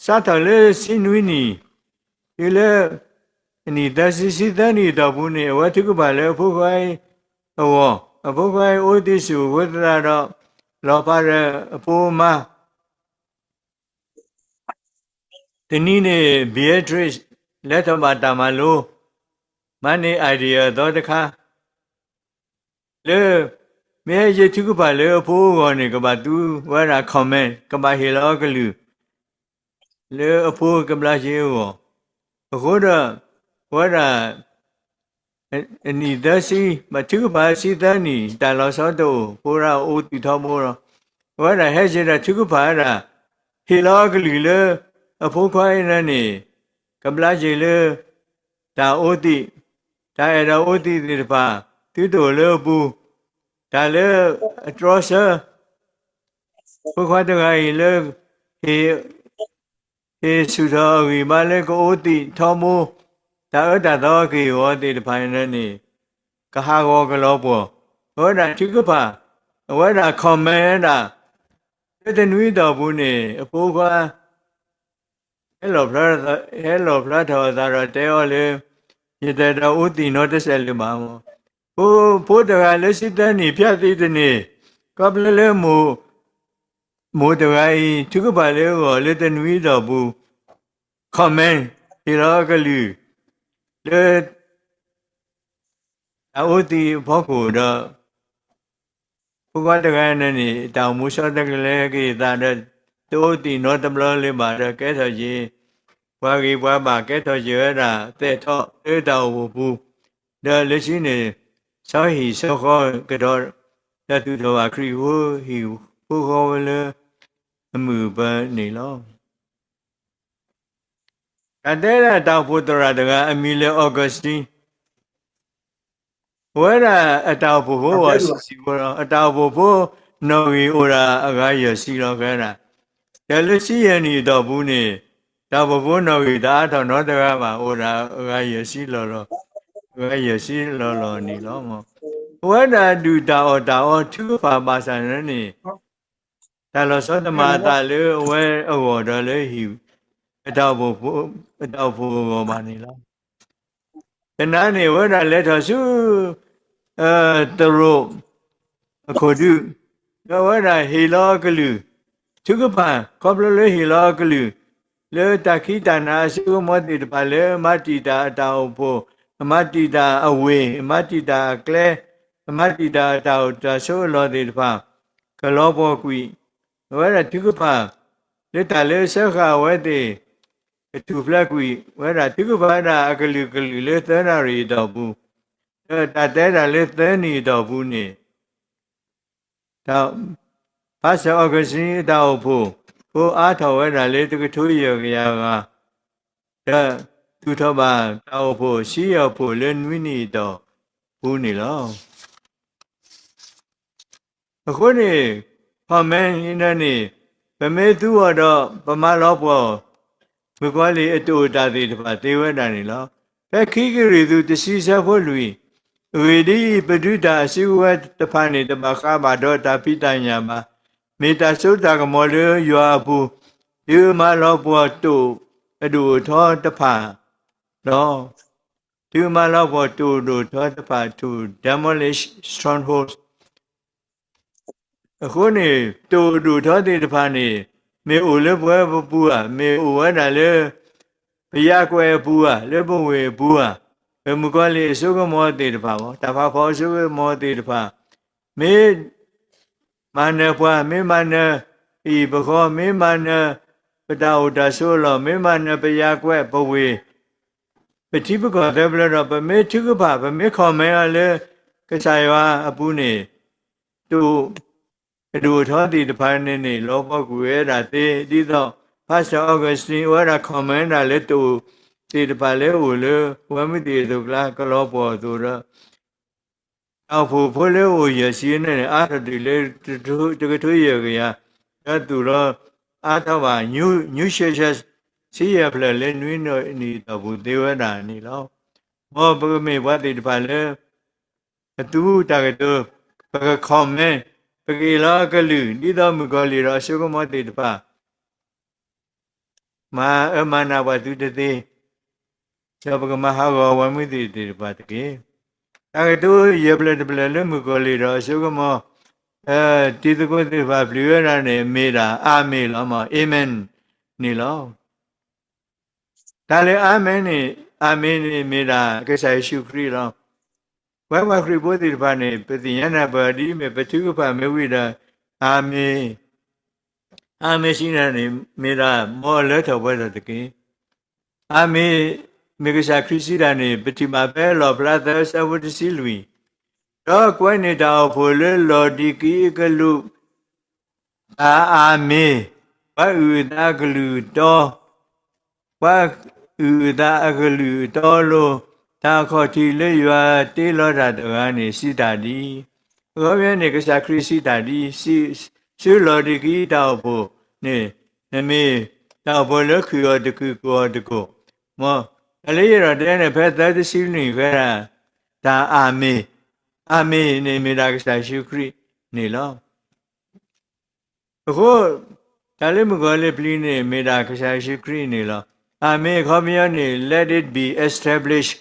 စးထီၣ်လၢဆံနွံနံၣ်, တုၤလၢအနံၣ်သၢဆံ ဆံသၢနံၣ်အတီၢ်ပူၤန့ၣ် အဝဲထုကဖၣ်လၢအဖိခွါအံၤအဂီၢ်, အဖိခွါအံၤအိၣ်သံစူၣ်အဃိသတးဒီး လီၤဖးဒီးအဖိအမါ တနံၤန့ၣ် Beatrice လဲၤထီၣ်ဘၣ်တၢ်မၤလိ, မၤန့ၢ် idea အသီတခါ လၢ မ့ၢ်ဟဲယဲၢ်ထုကဖၣ်လၢအဖိအဂီၢ်န့ၣ် ကဘၣ်သူဝဲဒၣ် comment, ကဘၣ်ဟ့ၣ်လီၤအကလုၢ် လၢအဖိကဘျါက့ၤအဂီၢ်, အဃိဒီး အဝဲဒၣ် အနံၣ်သၢဆံ, ဘၣ်ထုကဖၣ်ဆံသၢနံၣ် တၢ်လီၤဆီတအိၣ်, ဖိဒၣ်အိၣ်သံထီဘိလီၤ. အဝဲဒၣ်ဟဲယဲၢ်ဒၣ်ထုကဖၣ်ဝဲဒၣ်, ဟ့ၣ်လီၤအကလုၢ်လၢ အဖိခွါအံၤန့ၣ် ကဘျါက့ၤလၢ တၢ်အိၣ်သံ, တၢ်အဲၣ်ဒိးအိၣ်သံသ့ၣ်တဖၣ် သုတအိၣ်လၢအပူၤ, တၢ်လၢအတြီဆၢ ဖိခွါတဂၤအံၤလၢ ဟ့ၣ် ဟ့ၣ်ဆူၣ်ထီၣ်အဂံၢ်ဘါလၢကအိၣ်သံထီဘိ, တၢ်အၢတၢ်သီက့ၢ်ဂီၤသ့ၣ်တဖၣ်န့ၣ် ကဟးဂီၤကလီၤပှီၢ်, အဝဲဒၣ်ထုကဖၣ်, အဝဲဒၣ် comment ဝဲဒၣ်, လၢတနွံအတီၢ်ပူၤန့ၣ် အဖိခွါ ဟဲလီၤဖျါထီၣ်အသးဒီးတဲအီၤလၢ ယတအဲၣ်ဒိးအိၣ်သံနီတစဲးလၢၤဘၣ်. ဖိ ဖိတဂၤလၢဆံသၢနံၣ် ဖၠၣ်သံတန့ၢ်, ခီဖျိလၢ မိၢ်တဂၤအံၤ ထုကဖၣ်လၢအဂီၢ်လၢတနွံအတီၢ်ပူၤ comment ဟ့ၣ်လီၤအကလုၢ် လၢ တၢ်အိၣ်သံအဖီခိၣ်ဒီး ဖိခွါတဂၤန့ၣ်န့ၣ် တၢ်အိၣ်မူဆီတလဲက့ၤအသးဒီး တအိၣ်သံနီတဘျီလၢၤဘၣ်ဒီး ကဲထီၣ်က့ၤ ပှၤဂ့ၤပှၤဘၣ် ကဲထီၣ်က့ၤဝဲဒၣ် သဲးထီၣ်လၢတၢ်အိၣ်ဖှိၣ်ပူၤ, ဒီးလၢခံန့ၣ် ဆီဟံၣ်ဆီဃီကဒီး ဒီးသူၣ်ထီၣ်ဘၣ်ခရံာ်ဖိဟံၣ်ဖိဃီဖိလၢ အမုာ်အပၢၤန့ၣ်လီၤ. တၢ်တဲဒၣ်တၢ်အိၣ်ဖှိၣ်သရၣ်တဂၤ အမံၤလၢ Augustine, အဝဲဒၣ်အတၢ်အိၣ်ဖှိၣ်ဖိအီၤဆံးဆံးဖိလီၤ. အတၢ်အိၣ်ဖှိၣ်ဖိနီၣ်ဂံၢ်အိၣ်ဒၣ်အဂၤယဲၢ်ဆံလီၤ ခဲဒၣ်, ဒီးလၢဆံယဲၢ်နံၣ်အတီၢ်ပူၤန့ၣ် တၢ်အိၣ်ဖှိၣ်ဖိနီၣ်ဂံၢ်တအါထီၣ်နီတဂၤဘၣ် အိၣ်ဒၣ်အဂၤယဲၢ်ဆံလီၤလီၤ, အဂၤယဲၢ်ဆံလီၤလီၤန့ၣ်လီၤ. အဝဲဒၣ်ဒုၣ်တၢ်အီၣ်တၢ်အီထုကဖၣ်ဘၣ်ဆၣ်န့ၣ် တၢ်လီၤဆီတမၤအသးလၢအဝဲအဂီၢ်ဒီးလၢဟံၣ်, အတၢ်အိၣ်ဖှိၣ်, အတၢ်အိၣ်ဖှိၣ်အဂီၢ်ဘၣ်န့ၣ်လီၤ. တနၤန့ၣ် အဝဲဒၣ်လဲၤထီၣ်ဆူ သရိာ်အခိၣ်ဒူ, ဒီးအဝဲဒၣ်ဟ့ၣ်လီၤအကလုၢ်, ထုကဖၣ် ခီဖျိလၢဟ့ၣ်လီၤအကလုၢ် လၢတၢ်ခံးတၢ်နၤအစိကမီၤသ့ၣ်တဖၣ်လၢ အမၤတံာ်တာ်အတၢ်အိၣ်ဖှိၣ်, အမၤတံာ်တာ်အဝ့ၢ်, အမၤတံာ်တာ်အကျဲ, အမၤတံာ်တာ်အတၢ်အိၣ်တၢ်ဆိးအလီၢ်သ့ၣ်တဖၣ် ကလီၤပှီၢ်ကွံာ်, အဝဲဒၣ်ထုကဖၣ် လၢတၢ်လၢအစၢဃာ်အဝဲသ့ၣ် ကထူၣ်ဖျဲးကွံာ်ဝဲဒၣ် ထုကဖၣ်ဝဲဒၣ်အကလုာ်ကလုာ်လၢသၢနၣ်ရံၣ်အတီၢ်ပူၤ, ဒီးတၢ်တဲဒၣ်လၢသၢနံၣ်အတီၢ်ပူၤန့ၣ် ဖါစၢ်အီကူးစတံ အတၢ်အိၣ်ဖှိၣ်ဖိအါထီၣ်ဝဲဒၣ်လၢတကထိယဲၢ်ကယၤဂၤ, ဒီးသူၣ်ထီၣ်ဘၣ်တၢ်အိၣ်ဖှိၣ်ဆံယဲၢ်ဖှိၣ်လၢနွံနံၣ်အတီၢ်ပူၤန့ၣ်လီၤ. အဃိန့ၣ် comment အံၤန့ၣ် ပမ့ၢ်သူအီၤဒီး ပမၤလီၤပှီၢ် မုၣ်ကီၤလံၢ်အတအိၣ်တၢ်သ့ၣ်တဖၣ်သ့ဝဲဒၣ်န့ၣ်လီၤ. ဖဲခံကရံၣ်သူးတဆံဆၢဖိလွံၢ်, အဂ့ၢ်ဒ်အံၤ, ပဒုးတၢ်အစုကဝဲၤတဖၣ်န့ၣ် တဘၣ်ဃးဘၣ်ဒီးတၢ်ဖံးတၢ်ညၣ်ဘၣ်. မ့ၢ်တၢ်စိတၢ်ကမီၤလၢယွၤအပူၤ, တုၤအမၤလီၤပှီၢ်တိာ်အဒိၣ်အထီတဖၣ်လီၤ. တုၤအမၤလီၤပှီၢ်တိာ်အဒိၣ်ထီတဖၣ် to demolish strongholds. အဃိန့ၣ် တိာ်အဒိၣ်ထီသ့ၣ်တဖၣ်န့ၣ် မ့ၢ်အိၣ်လၢပဝဲပပူၤဧါ, မ့ၢ်အိၣ်ဝဲဒၣ်လၢ ပယါကွဲးအပူၤဧါ, လၢပဝ့ၢ်အပူၤဧါ, ပမုၣ်ကီၤလံၢ်အစိကမီၤသ့ၣ်တဖၣ်, တၢ်ဖးဖီအစိကမီၤသ့ၣ်တဖၣ်, မ့ၢ်မၤနၢၤပှၤ, မ့ၢ်မၤနၢၤအံၤပဃီ, မ့ၢ်မၤနၢၤပတၢ်အိၣ်တၢ်ဆိးအလီၢ်, မ့ၢ်မၤနၢၤပယါကွဲးပဝ့ၢ်, ပ ပထံပကီၢ်သၢဖျၢၣ်ဒီး ပမ့ၢ်ထုကဖၣ် ပမ့ၢ် comment အီၤလၢ ကစၢ်ယွၤအပူၤန့ၣ် တအိၣ် အဒိၣ်အထီသ့ၣ်တဖၣ်န့ၣ်န့ၣ် လီၤပှီၢ်ကွံာ်ဝဲဒၣ်သ့, ဒ်သိး Pastor Augustine အဝဲဒၣ် comment ဒၣ်လၢတအိၣ်သ့ၣ်တဖၣ်လၢအိၣ်လၢ ဝဲမုၢ်သ့ၣ်အသိးကျါ ကလီၤပှီၢ်အသိးဒီး တၢ်အိၣ်ဖှိၣ်ဖိလၢအိၣ်ယဲၢ်ဆံန့ၣ်န့ၣ် အါထီၣ်တုၤလၢ တကထိယဲၢ်ကယၤ, ဒီးသူၣ်လီၤအါထီၣ်ဘၣ် New Churches ဆံယဲၢ်ဖျၢၣ်လၢနွံနံၣ်အတီၢ်ပူၤသ့ဝဲဒၣ်န့ၣ်လီၤ. မ်ပကမ့ၢ်ပှၤသ့ၣ်တဖၣ်လၢ အသူတၢ်ကတိၤ, ပက comment, ပကဟ့ၣ်လီၤအကလုၢ် ဒ်သိးမုၣ်ကီၤလံၢ်ဒီးအစိကမီၤသ့ၣ်တဖၣ် မၤအၢမၤနးပှၤသုတသ့, ဒီးပကမၤဟးဂီၤဝဲမုၢ်သ့ၣ်တဖၣ်တက့ၢ်. တၢ်ကတိၤယဲၢ်ဖျၢၣ်တဖျၢၣ်လၢမုၣ်ကီၤလံၢ်ဒီးအစိကမီၤ တံၤသကိးသ့ၣ်တဖၣ်ပျံၤဝဲဒၣ်န့ၣ် မ့ၢ်ဒၣ် အၤမ့ၣ်လီၤ, မ့ၢ် အၤမ့ၣ်န့ၣ်လီၤ. တၢ်လၢအၤမ့ၣ်န့ၣ်, အၤမ့ၣ်န့ၣ်မ့ၢ်ဒၣ်ကစၢ်ယ့ၣ်ၡူးခရံာ်လီၤ. ပဝဲပှၤခရံာ်ဖိသ့ၣ်တဖၣ်န့ၣ် ပသ့ၣ်ညါနၢ်ပၢၢ်ဒ်အမ့ၢ် ပထုကဖၣ်မ့ၢ်ဝံၤဒီး အၤမ့ၣ်, အၤမ့ၣ်စံးတၢ်န့ၣ် မ့ၢ်ဒၣ်မ်အလၢထီၣ်ပှဲၤထီၣ်တက့ၢ်. အၤမ့ၣ်, မ့ၢ်ကစၢ်ခရံာ်စံးတၢ်န့ၣ် ပထံၣ်ဘၣ်ဖဲလီၣ်ဖျါသၢဆၢဖိတဆံလွံၢ်, ဒီးကွဲးန့ၢ်တၢ်အိၣ်ဖှိၣ်လၢလီၤဒံးကံအကလုၢ် တၢ်အၤမ့ၣ်, ပှၤအုၣ်အသးအကလုၢ်အတီ, ပှၤအုၣ်အသးအကလုၢ်အတီအလိၤ, တၢ်အခီၣ်ထံးလၢယွၤတ့လီၤတၢ်တဂၤန့ၣ် စံးတၢ်ဒ်, အခီပညီန့ၣ် ကစၢ်ခရံာ်စံးတၢ်ဒ်, ဆူလီၤဒံးကံတၢ်အိၣ်ဖှိၣ်န့ၣ်, နမ့ၢ်တၢ်အိၣ်ဖှိၣ်လၢခုၣ်အီၤတခုၣ်ကိၢ်အီၤတကိၢ်, မ်, တၢ်လၢယအဲၣ်ဒိးတဲန့ၣ် ဖဲသၢတဆံလွံၢ်ဖဲဒၣ် တၢ်အၤမ့ၣ်, အၤမ့ၣ်န့ၣ်မ့ၢ်ဒၣ်ကစၢ်ယ့ၣ်ၡူးခရံာ်န့ၣ်လီၤ. အဃိ, တၢ်လၢမုၣ်ကီၤလံၢ်ပျံၤန့ၣ် မ့ၢ်ဒၣ်ကစၢ်ယ့ၣ်ၡူးခရံာ်န့ၣ်လီၤ. အၤမ့ၣ်အခီပညီန့ၣ် let it be established,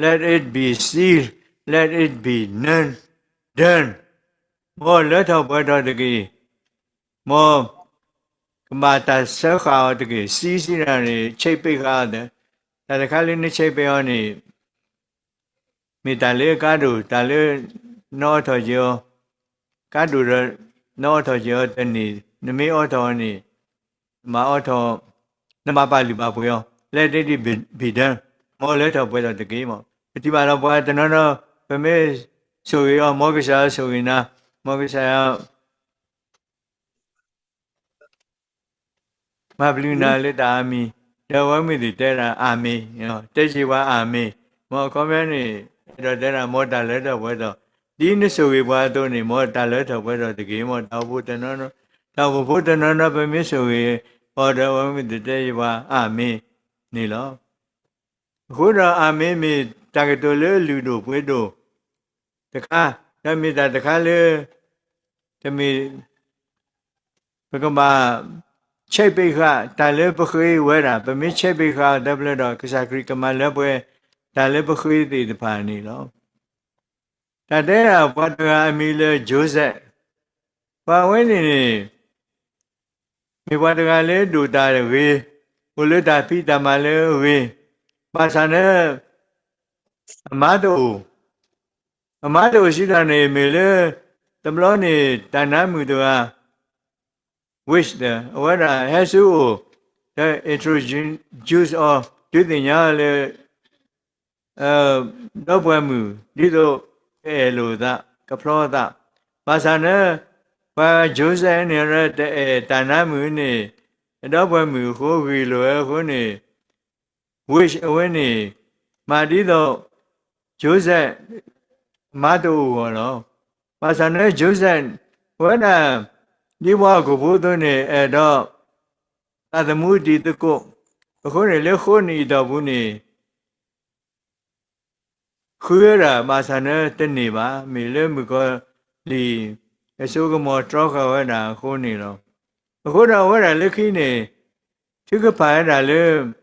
let it be sealed, let it be done, done, မ်လၢထီၣ်ပှဲၤထီၣ်တက့ၢ်, မ်ကဘၣ်တၢ်စၢဃာ်အီၤတက့ၢ်, စံးစံးဒၣ်န့ၣ် ချိတ်ပိတ်ဃာ်အီၤ, တၢ်တခါလၢန ချိတ်ပိတ် အီၤန့ၣ် မ့ၢ်တၢ်လၢအကါဒိၣ်, တၢ်လၢနအိးထီၣ်က့ၤအီၤ, ကါဒိၣ်ဒီး နအိးထီၣ်က့ၤအီၤတန့ၢ်, နမ့ၢ်အိးထီၣ်အီၤန့ၣ်, မၤအိးထီၣ်, နဘၣ်ပာ်လုၢ်ပာ်ပှ့ၤအီၤ, let it be done, မ်လၢထီၣ်ပှဲၤထီၣ်တက့ၢ်. မ်ပထံၣ်ဘၣ်လီၤပှၤတနီၤနီၤ, ပမ့ၢ်ဆိၣ်ဂ့ၤအီၤ မ်ကစၢ်ယွၤဆိၣ်ဂ့ၤနၤ, မ်ကစၢ်ယွၤ မၤပျုၤနၤလၢတၢ်အါမံၤ, ဒီးအဝဲမုၢ်သ့ၣ်တဲဒၣ်အၤမ့ၣ်, တဲက့ၤပှၤအၤမ့ၣ်, မ်အခီပညီန့ၣ် အဲၣ်ဒိးတဲဒၣ် မ်တၢ်လၢထီၣ်ပှဲၤထီၣ်, ဒ်နဆိၣ်ဂ့ၤပှၤအသိးန့ၣ် မ်တၢ်လၢထီၣ်ပှဲၤထီၣ်တက့ၢ်. မ်တၢ်အိၣ်ဖှိၣ်တနီၤနီၤ, တၢ်အိၣ်ဖှိၣ်ဖိတနီၤနီၤ ပမ့ၢ်ဆိၣ်ဂ့ၤအီၤဒီး အဝဲမုၢ်သ့ၣ်တဲက့ၤပှၤအၤမ့ၣ်န့ၣ်လီၤ. အဃိဒီးအၤမ့ၣ်မ့ၢ်တၢ်ကတိၤလၢအလုၢ်ဒိၣ်ပှ့ၤဒိၣ်တခါ, ဒီးမ့ၢ်တၢ်တခါလၢ တမ့ၢ် ပကဘၣ် ချိတ်ပိတ်ဃာ် တၢ်လၢပဃ့ဝဲဒၣ်, ပမ့ၢ်ချိတ်ပိတ်ဃာ်အီၤတဖျၢၣ်ဒီး ကစၢ်ခရံာ်ကမၤလၢပှဲၤ တၢ်လၢပဃ့သ့ၣ်တဖၣ်န့ၣ်လီၤ. တၢ်တဲဒၣ်ပှၤတဂၤအမံၤလၢ Joseph, ပှၤဝဲန့ၣ်န့ၣ် မ့ၢ်ပှၤတဂၤလၢဒိၣ်တၢ်ဂ့ၤ, အိၣ်လၢတၢ်ဖံးတၢ်မၤလၢအဂ့ၤ, ဘၣ်ဆၣ်န့ၣ် အမါတအိၣ်, အမါတအိၣ်စံးတၢ်န့ၣ် မ့ၢ်လၢ တဘျီန့ၣ် တၢ်နါမုၣ်တဂၤ wish ဒီး အဝဲဒၣ်ဟဲဆူအအိၣ်, ဒီး introduce အီၤ, ဒုးသ့ၣ်ညါအီၤလၢ ဒီပုၢ်ဝဲၢ်မုၣ် ဒ်သိးကအဲၣ်လိာ်အသး ကဖျီအသး, ဘၣ်ဆၣ်န့ၣ် ပှၤ Joseph န့ၣ် တအဲၣ်တၢ်နါမုၣ်န့ၣ် အဒီပုၢ်ဝဲၢ်မုၣ်အဃိ ဂ့ၢ်လိာ်ဝဲအဃိန့ၣ် wish အဝဲန့ၣ် မၤဒ်သိး Joseph မါတအိၣ်အဂီၢ်လီၤ. ဘၣ်ဆၣ်န့ၣ် Joseph အဝဲဒၣ် ဒ်ပှၤဟီၣ်ခိၣ်ဖိအသိးန့ၣ် အဲၣ်ဒိး သးသမူအတံၤသကိး, အဃိန့ၣ် လၢဃိးနံၣ်အတီၢ်ပူၤန့ၣ် ဃုဝဲဒၣ် ဘၣ်ဆၣ်န့ၣ်တန့ၢ်ဘၣ်, မ့ၢ်လၢမုၣ်ကီၤလံၢ်အစိကမီၤတြီဃာ်ဝဲဒၣ်အဃိန့ၣ်လီၤ. အဃိဒီးအဝဲဒၣ်လၢခံန့ၣ် ထုကဖၣ်ဝဲဒၣ်လၢ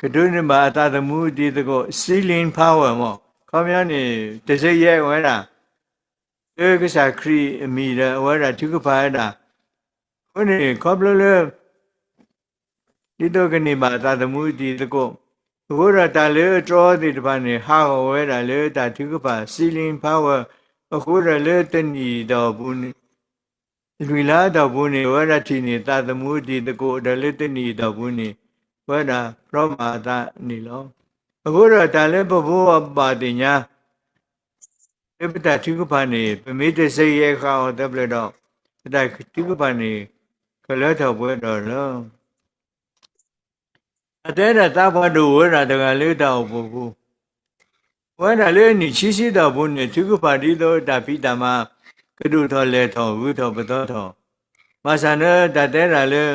ကဒိးန့ၢ်ဘၣ်အသးသမူအတံၤသကိး sealing power မ့ၢ် ခီပညီန့ၣ် တစ့ယဲၢ်ဝဲဒၣ် လၢကစၢ်ခရံာ်အမံၤဒီး အဝဲဒၣ်ထုကဖၣ်ဝဲဒၣ်, အဃိန့ၣ် ခီဖျိလၢ ဒ်သိးကန့ၢ်ဘၣ်အသးသမူအတံၤသကိး, အဃိဒီးတၢ်လၢအတြီသ့ၣ်တဖၣ်န့ၣ် ဟးဂီၤဝဲဒၣ်လၢတၢ်ထုကဖၣ် sealing power အဃိဒီးလၢတနံၣ်အတီၢ်ပူၤန့ၣ် လွံၢ်လါအတီၢ်ပူၤန့ၣ် အဝဲဒၣ်ထံၣ်န့ၢ်သးသမူအတံၤသကိး ဒီးလၢတနံၣ်အတီၢ်ပူၤန့ၣ် ဝဲဒၣ်ဖြီမၤအသးန့ၣ်လီၤ. အဃိဒီးတၢ်လၢပဖိအဘၣ်သ့ၣ်ညါ လၢပတၢ်ထုကဖၣ်န့ၣ် ပမ့ၢ်တစဲးယဲၢ်ဃာ်အီၤသၢပျၢၢ်ဒီး ပတၢ်ထုကဖၣ်န့ၣ် ကလၢထီၣ်ပှဲၤထီၣ်လီၤ. အတဲဒၣ်သးပှၢ်ဒိၣ်ဝဲဒၣ်တဂၤလၢတၢ်အိၣ်ဖှိၣ်ပူၤ အဝဲဒၣ်လၢအနံၣ်ဆံဆံတီၢ်ပူၤန့ၣ် ထုကဖၣ်ဒ်သိးတၢ်ဖံးတၢ်မၤ ကဒိၣ်ထီၣ်လဲၢ်ထီၣ်ဂုၤထီၣ်ပသီထီၣ်, ဘၣ်ဆၣ်န့ၣ်တၢ်တဲဒၣ်လၢ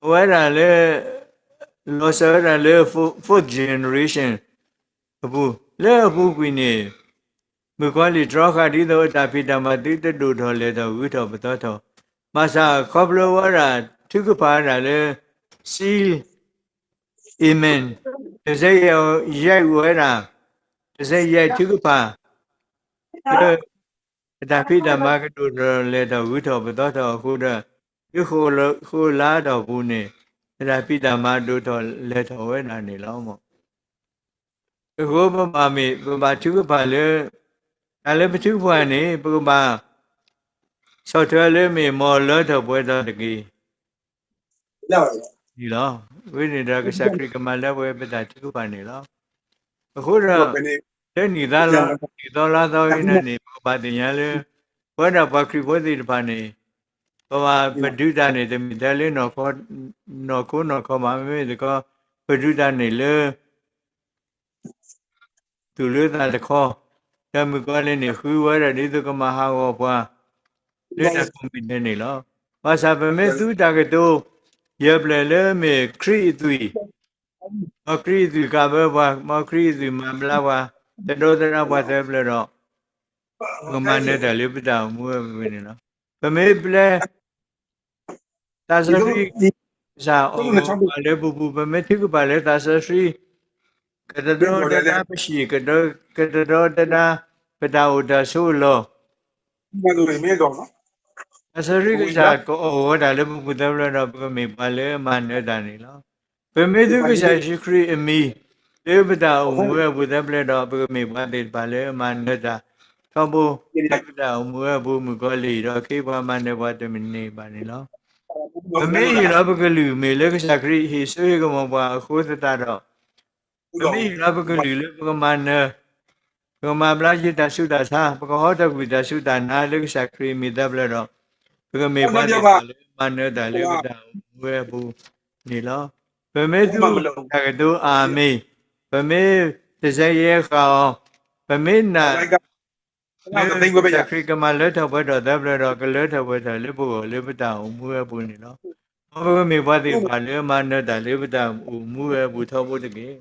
အဝဲဒၣ်လၢ လီၤစၢၤဝဲဒၣ်လၢ fourth generation အပူၤ လၢအပူၤကွံာ်န့ၣ် မုၣ်ကီၤလံၢ်တြီဃာ်ဒ်သိးအတၢ်ဖံးတၢ်မၤသုတဒိၣ်ထီၣ်လဲၢ်ထီၣ် ဂုၤထီၣ်ပသီထီၣ်, ဘၣ်ဆၣ်ခီဖျိဝဲဒၣ်ထုကဖၣ်ဝဲဒၣ်လၢ seal, amen, တစဲးယဲၢ်ယဲၢ်ဝဲဒၣ်, တစဲးယဲၢ်ထုကဖၣ် လၢ အတၢ်ဖံးတၢ်မၤကဒိၣ်ထီၣ်လဲၢ်ထီၣ် ဂုၤထီၣ်ပသီထီၣ်အဃိဒီး လၢဃိလါအတီၢ်ပူၤန့ၣ် အတၢ်ဖံးတၢ်မၤဒိၣ်ထီၣ်လဲၢ်ထီၣ်ဝဲဒၣ်န့ၣ်လီၤ. အဃိပဘၣ်မ့ၢ် ပဘၣ်ထုကဖၣ်လၢ တၢ်လၢပထုကဖၣ်န့ၣ် ပကဘၣ် ဆီၣ်ထွဲလၢမ့ၢ်မ်လၢထီၣ်ပှဲၤထီၣ်တက့ၢ် န့ၣ်လီၤ. အဝဲန့ၣ်ဒီးကစၢ်ခရံာ်ကမၤလၢပှဲၤပတၢ်ထုကဖၣ်န့ၣ်လီၤ. အဃိဒီး လၢနံၣ်သီလါသီအံၤန့ၣ် ပကဘၣ်သ့ၣ်ညါလၢ ပဝဲဒၣ်ပှၤခရံာ်ဖိသ့ၣ်တဖၣ်န့ၣ် ပဘၣ်ပဒုးတၢ်န့ၣ် တမ့ၢ်ထဲလၢ နီၢ်ခိနီၢ်ခီဘၣ်, မ့မ့ၢ်တခီ ပဒုးတၢ်န့ၣ်လၢ သူၣ်လၢသးတခီ, ဒီးမုၣ်ကီၤလံၢ်န့ၣ် ဃုဝဲဒၣ်ဒ်သိးကမၤဟးဂီၤပှၤ လၢတၢ်ကိးမံၤဒဲးန့ၣ်လီၤ. ဘၣ်ဆၣ်ပမ့ၢ်သူတၢ်ကတိၤ ယဲၢ်ဖျၢၣ်လၢမ့ၢ်ခရံာ်အသွံၣ်, မ်ခရံာ်အသွံၣ်ကးဘၢပှၤ, မ်ခရံာ်အသွံၣ်မၤဘျါပှၤ, တဒိသရၣ်ပှၤသၢဖျၢၣ်ဒီး ပကမၤနၢၤတၢ်လၢပတၢ်အိၣ်မူဝဲပူၤန့ၣ်လီၤ. ပမ့ၢ်ပျဲ သးစီဆှံ ကစၢ်အိၣ်ပှၤလၢပပူၤ, ပမ့ၢ်ထုကဖၣ်လၢသးစီဆှံ ကတဒိတဒါပဟံၣ်, ကတဒိတဒါ ပတၢ်အိၣ်တၢ်ဆိးအလီၢ်, သးစီဆှံကစၢ်ကအိၣ်ဝဲဒၣ်လၢပပူၤသၢဖျၢၣ်ဒီး ပကမ့ၢ်ပှၤလၢမၤနၢၤတၢ်န့ၣ်လီၤ. ပမ့ၢ်သူကစၢ်ယ့ၣ်ၡူးခရံာ်အမံၤ လၢပတၢ်အိၣ်မူဝဲအပူၤသၢဖျၢၣ်ဒီး ပကမ့ၢ်ပှၤသ့ၣ်တဖၣ်လၢမၤနၢၤတၢ်ထီဘိ လၢပတၢ်အိၣ်မူဝဲအပူၤ မုၣ်ကီၤလံၢ်ဒီးခ့ပှၤမၤနၢၤပှၤတမ့ၢ်န့ၣ်ဘၣ်န့ၣ်လီၤ. ပမ့ၢ်ဟ့ၣ်လီၤပကလုၢ်မ့ၢ်လၢကစၢ်ခရံာ် ဟ့ၣ်စိဟ့ၣ်ကမီၤပှၤအဃိသတးဒီး ပမ့ၢ်ဟ့ၣ်လီၤပကလုၢ်လၢပကမၤနၢၤ ပကမၤဘျါယတၢ်ဆူးတၢ်ဆါ, ပကဟီထီၣ်ကွံာ်တၢ်ဆူးတၢ်ဆါ, ပကမ့ၢ်ပှၤသ့ၣ်တဖၣ်လၢမၤနၢၤတၢ်လၢပတၢ်အိၣ်မူဝဲအပူၤန့ၣ်လီၤ. ပမ့ၢ်သူတၢ်ကတိၤအၤမ့ၣ်, ပမ့ၢ်တစဲးယဲၢ်ဃာ်အီၤ, ပမ့ၢ်နာ် လၢကစၢ်ခရံာ်ကမၤလၢထီၣ်ပှဲၤထီၣ်သၢဖျၢၣ်ဒီး ကလၢထီၣ်ပှဲၤထီၣ်လၢပဂီၢ်လၢပတၢ်အိၣ်မူဝဲအပူၤန့ၣ်လီၤ. မ်ပကမ့ၢ်ပှၤသ့ၣ်တဖၣ်လၢမၤနၢၤတၢ်လၢပတၢ်အိၣ်မူဝဲအပူၤထီဘိတက့ၢ်.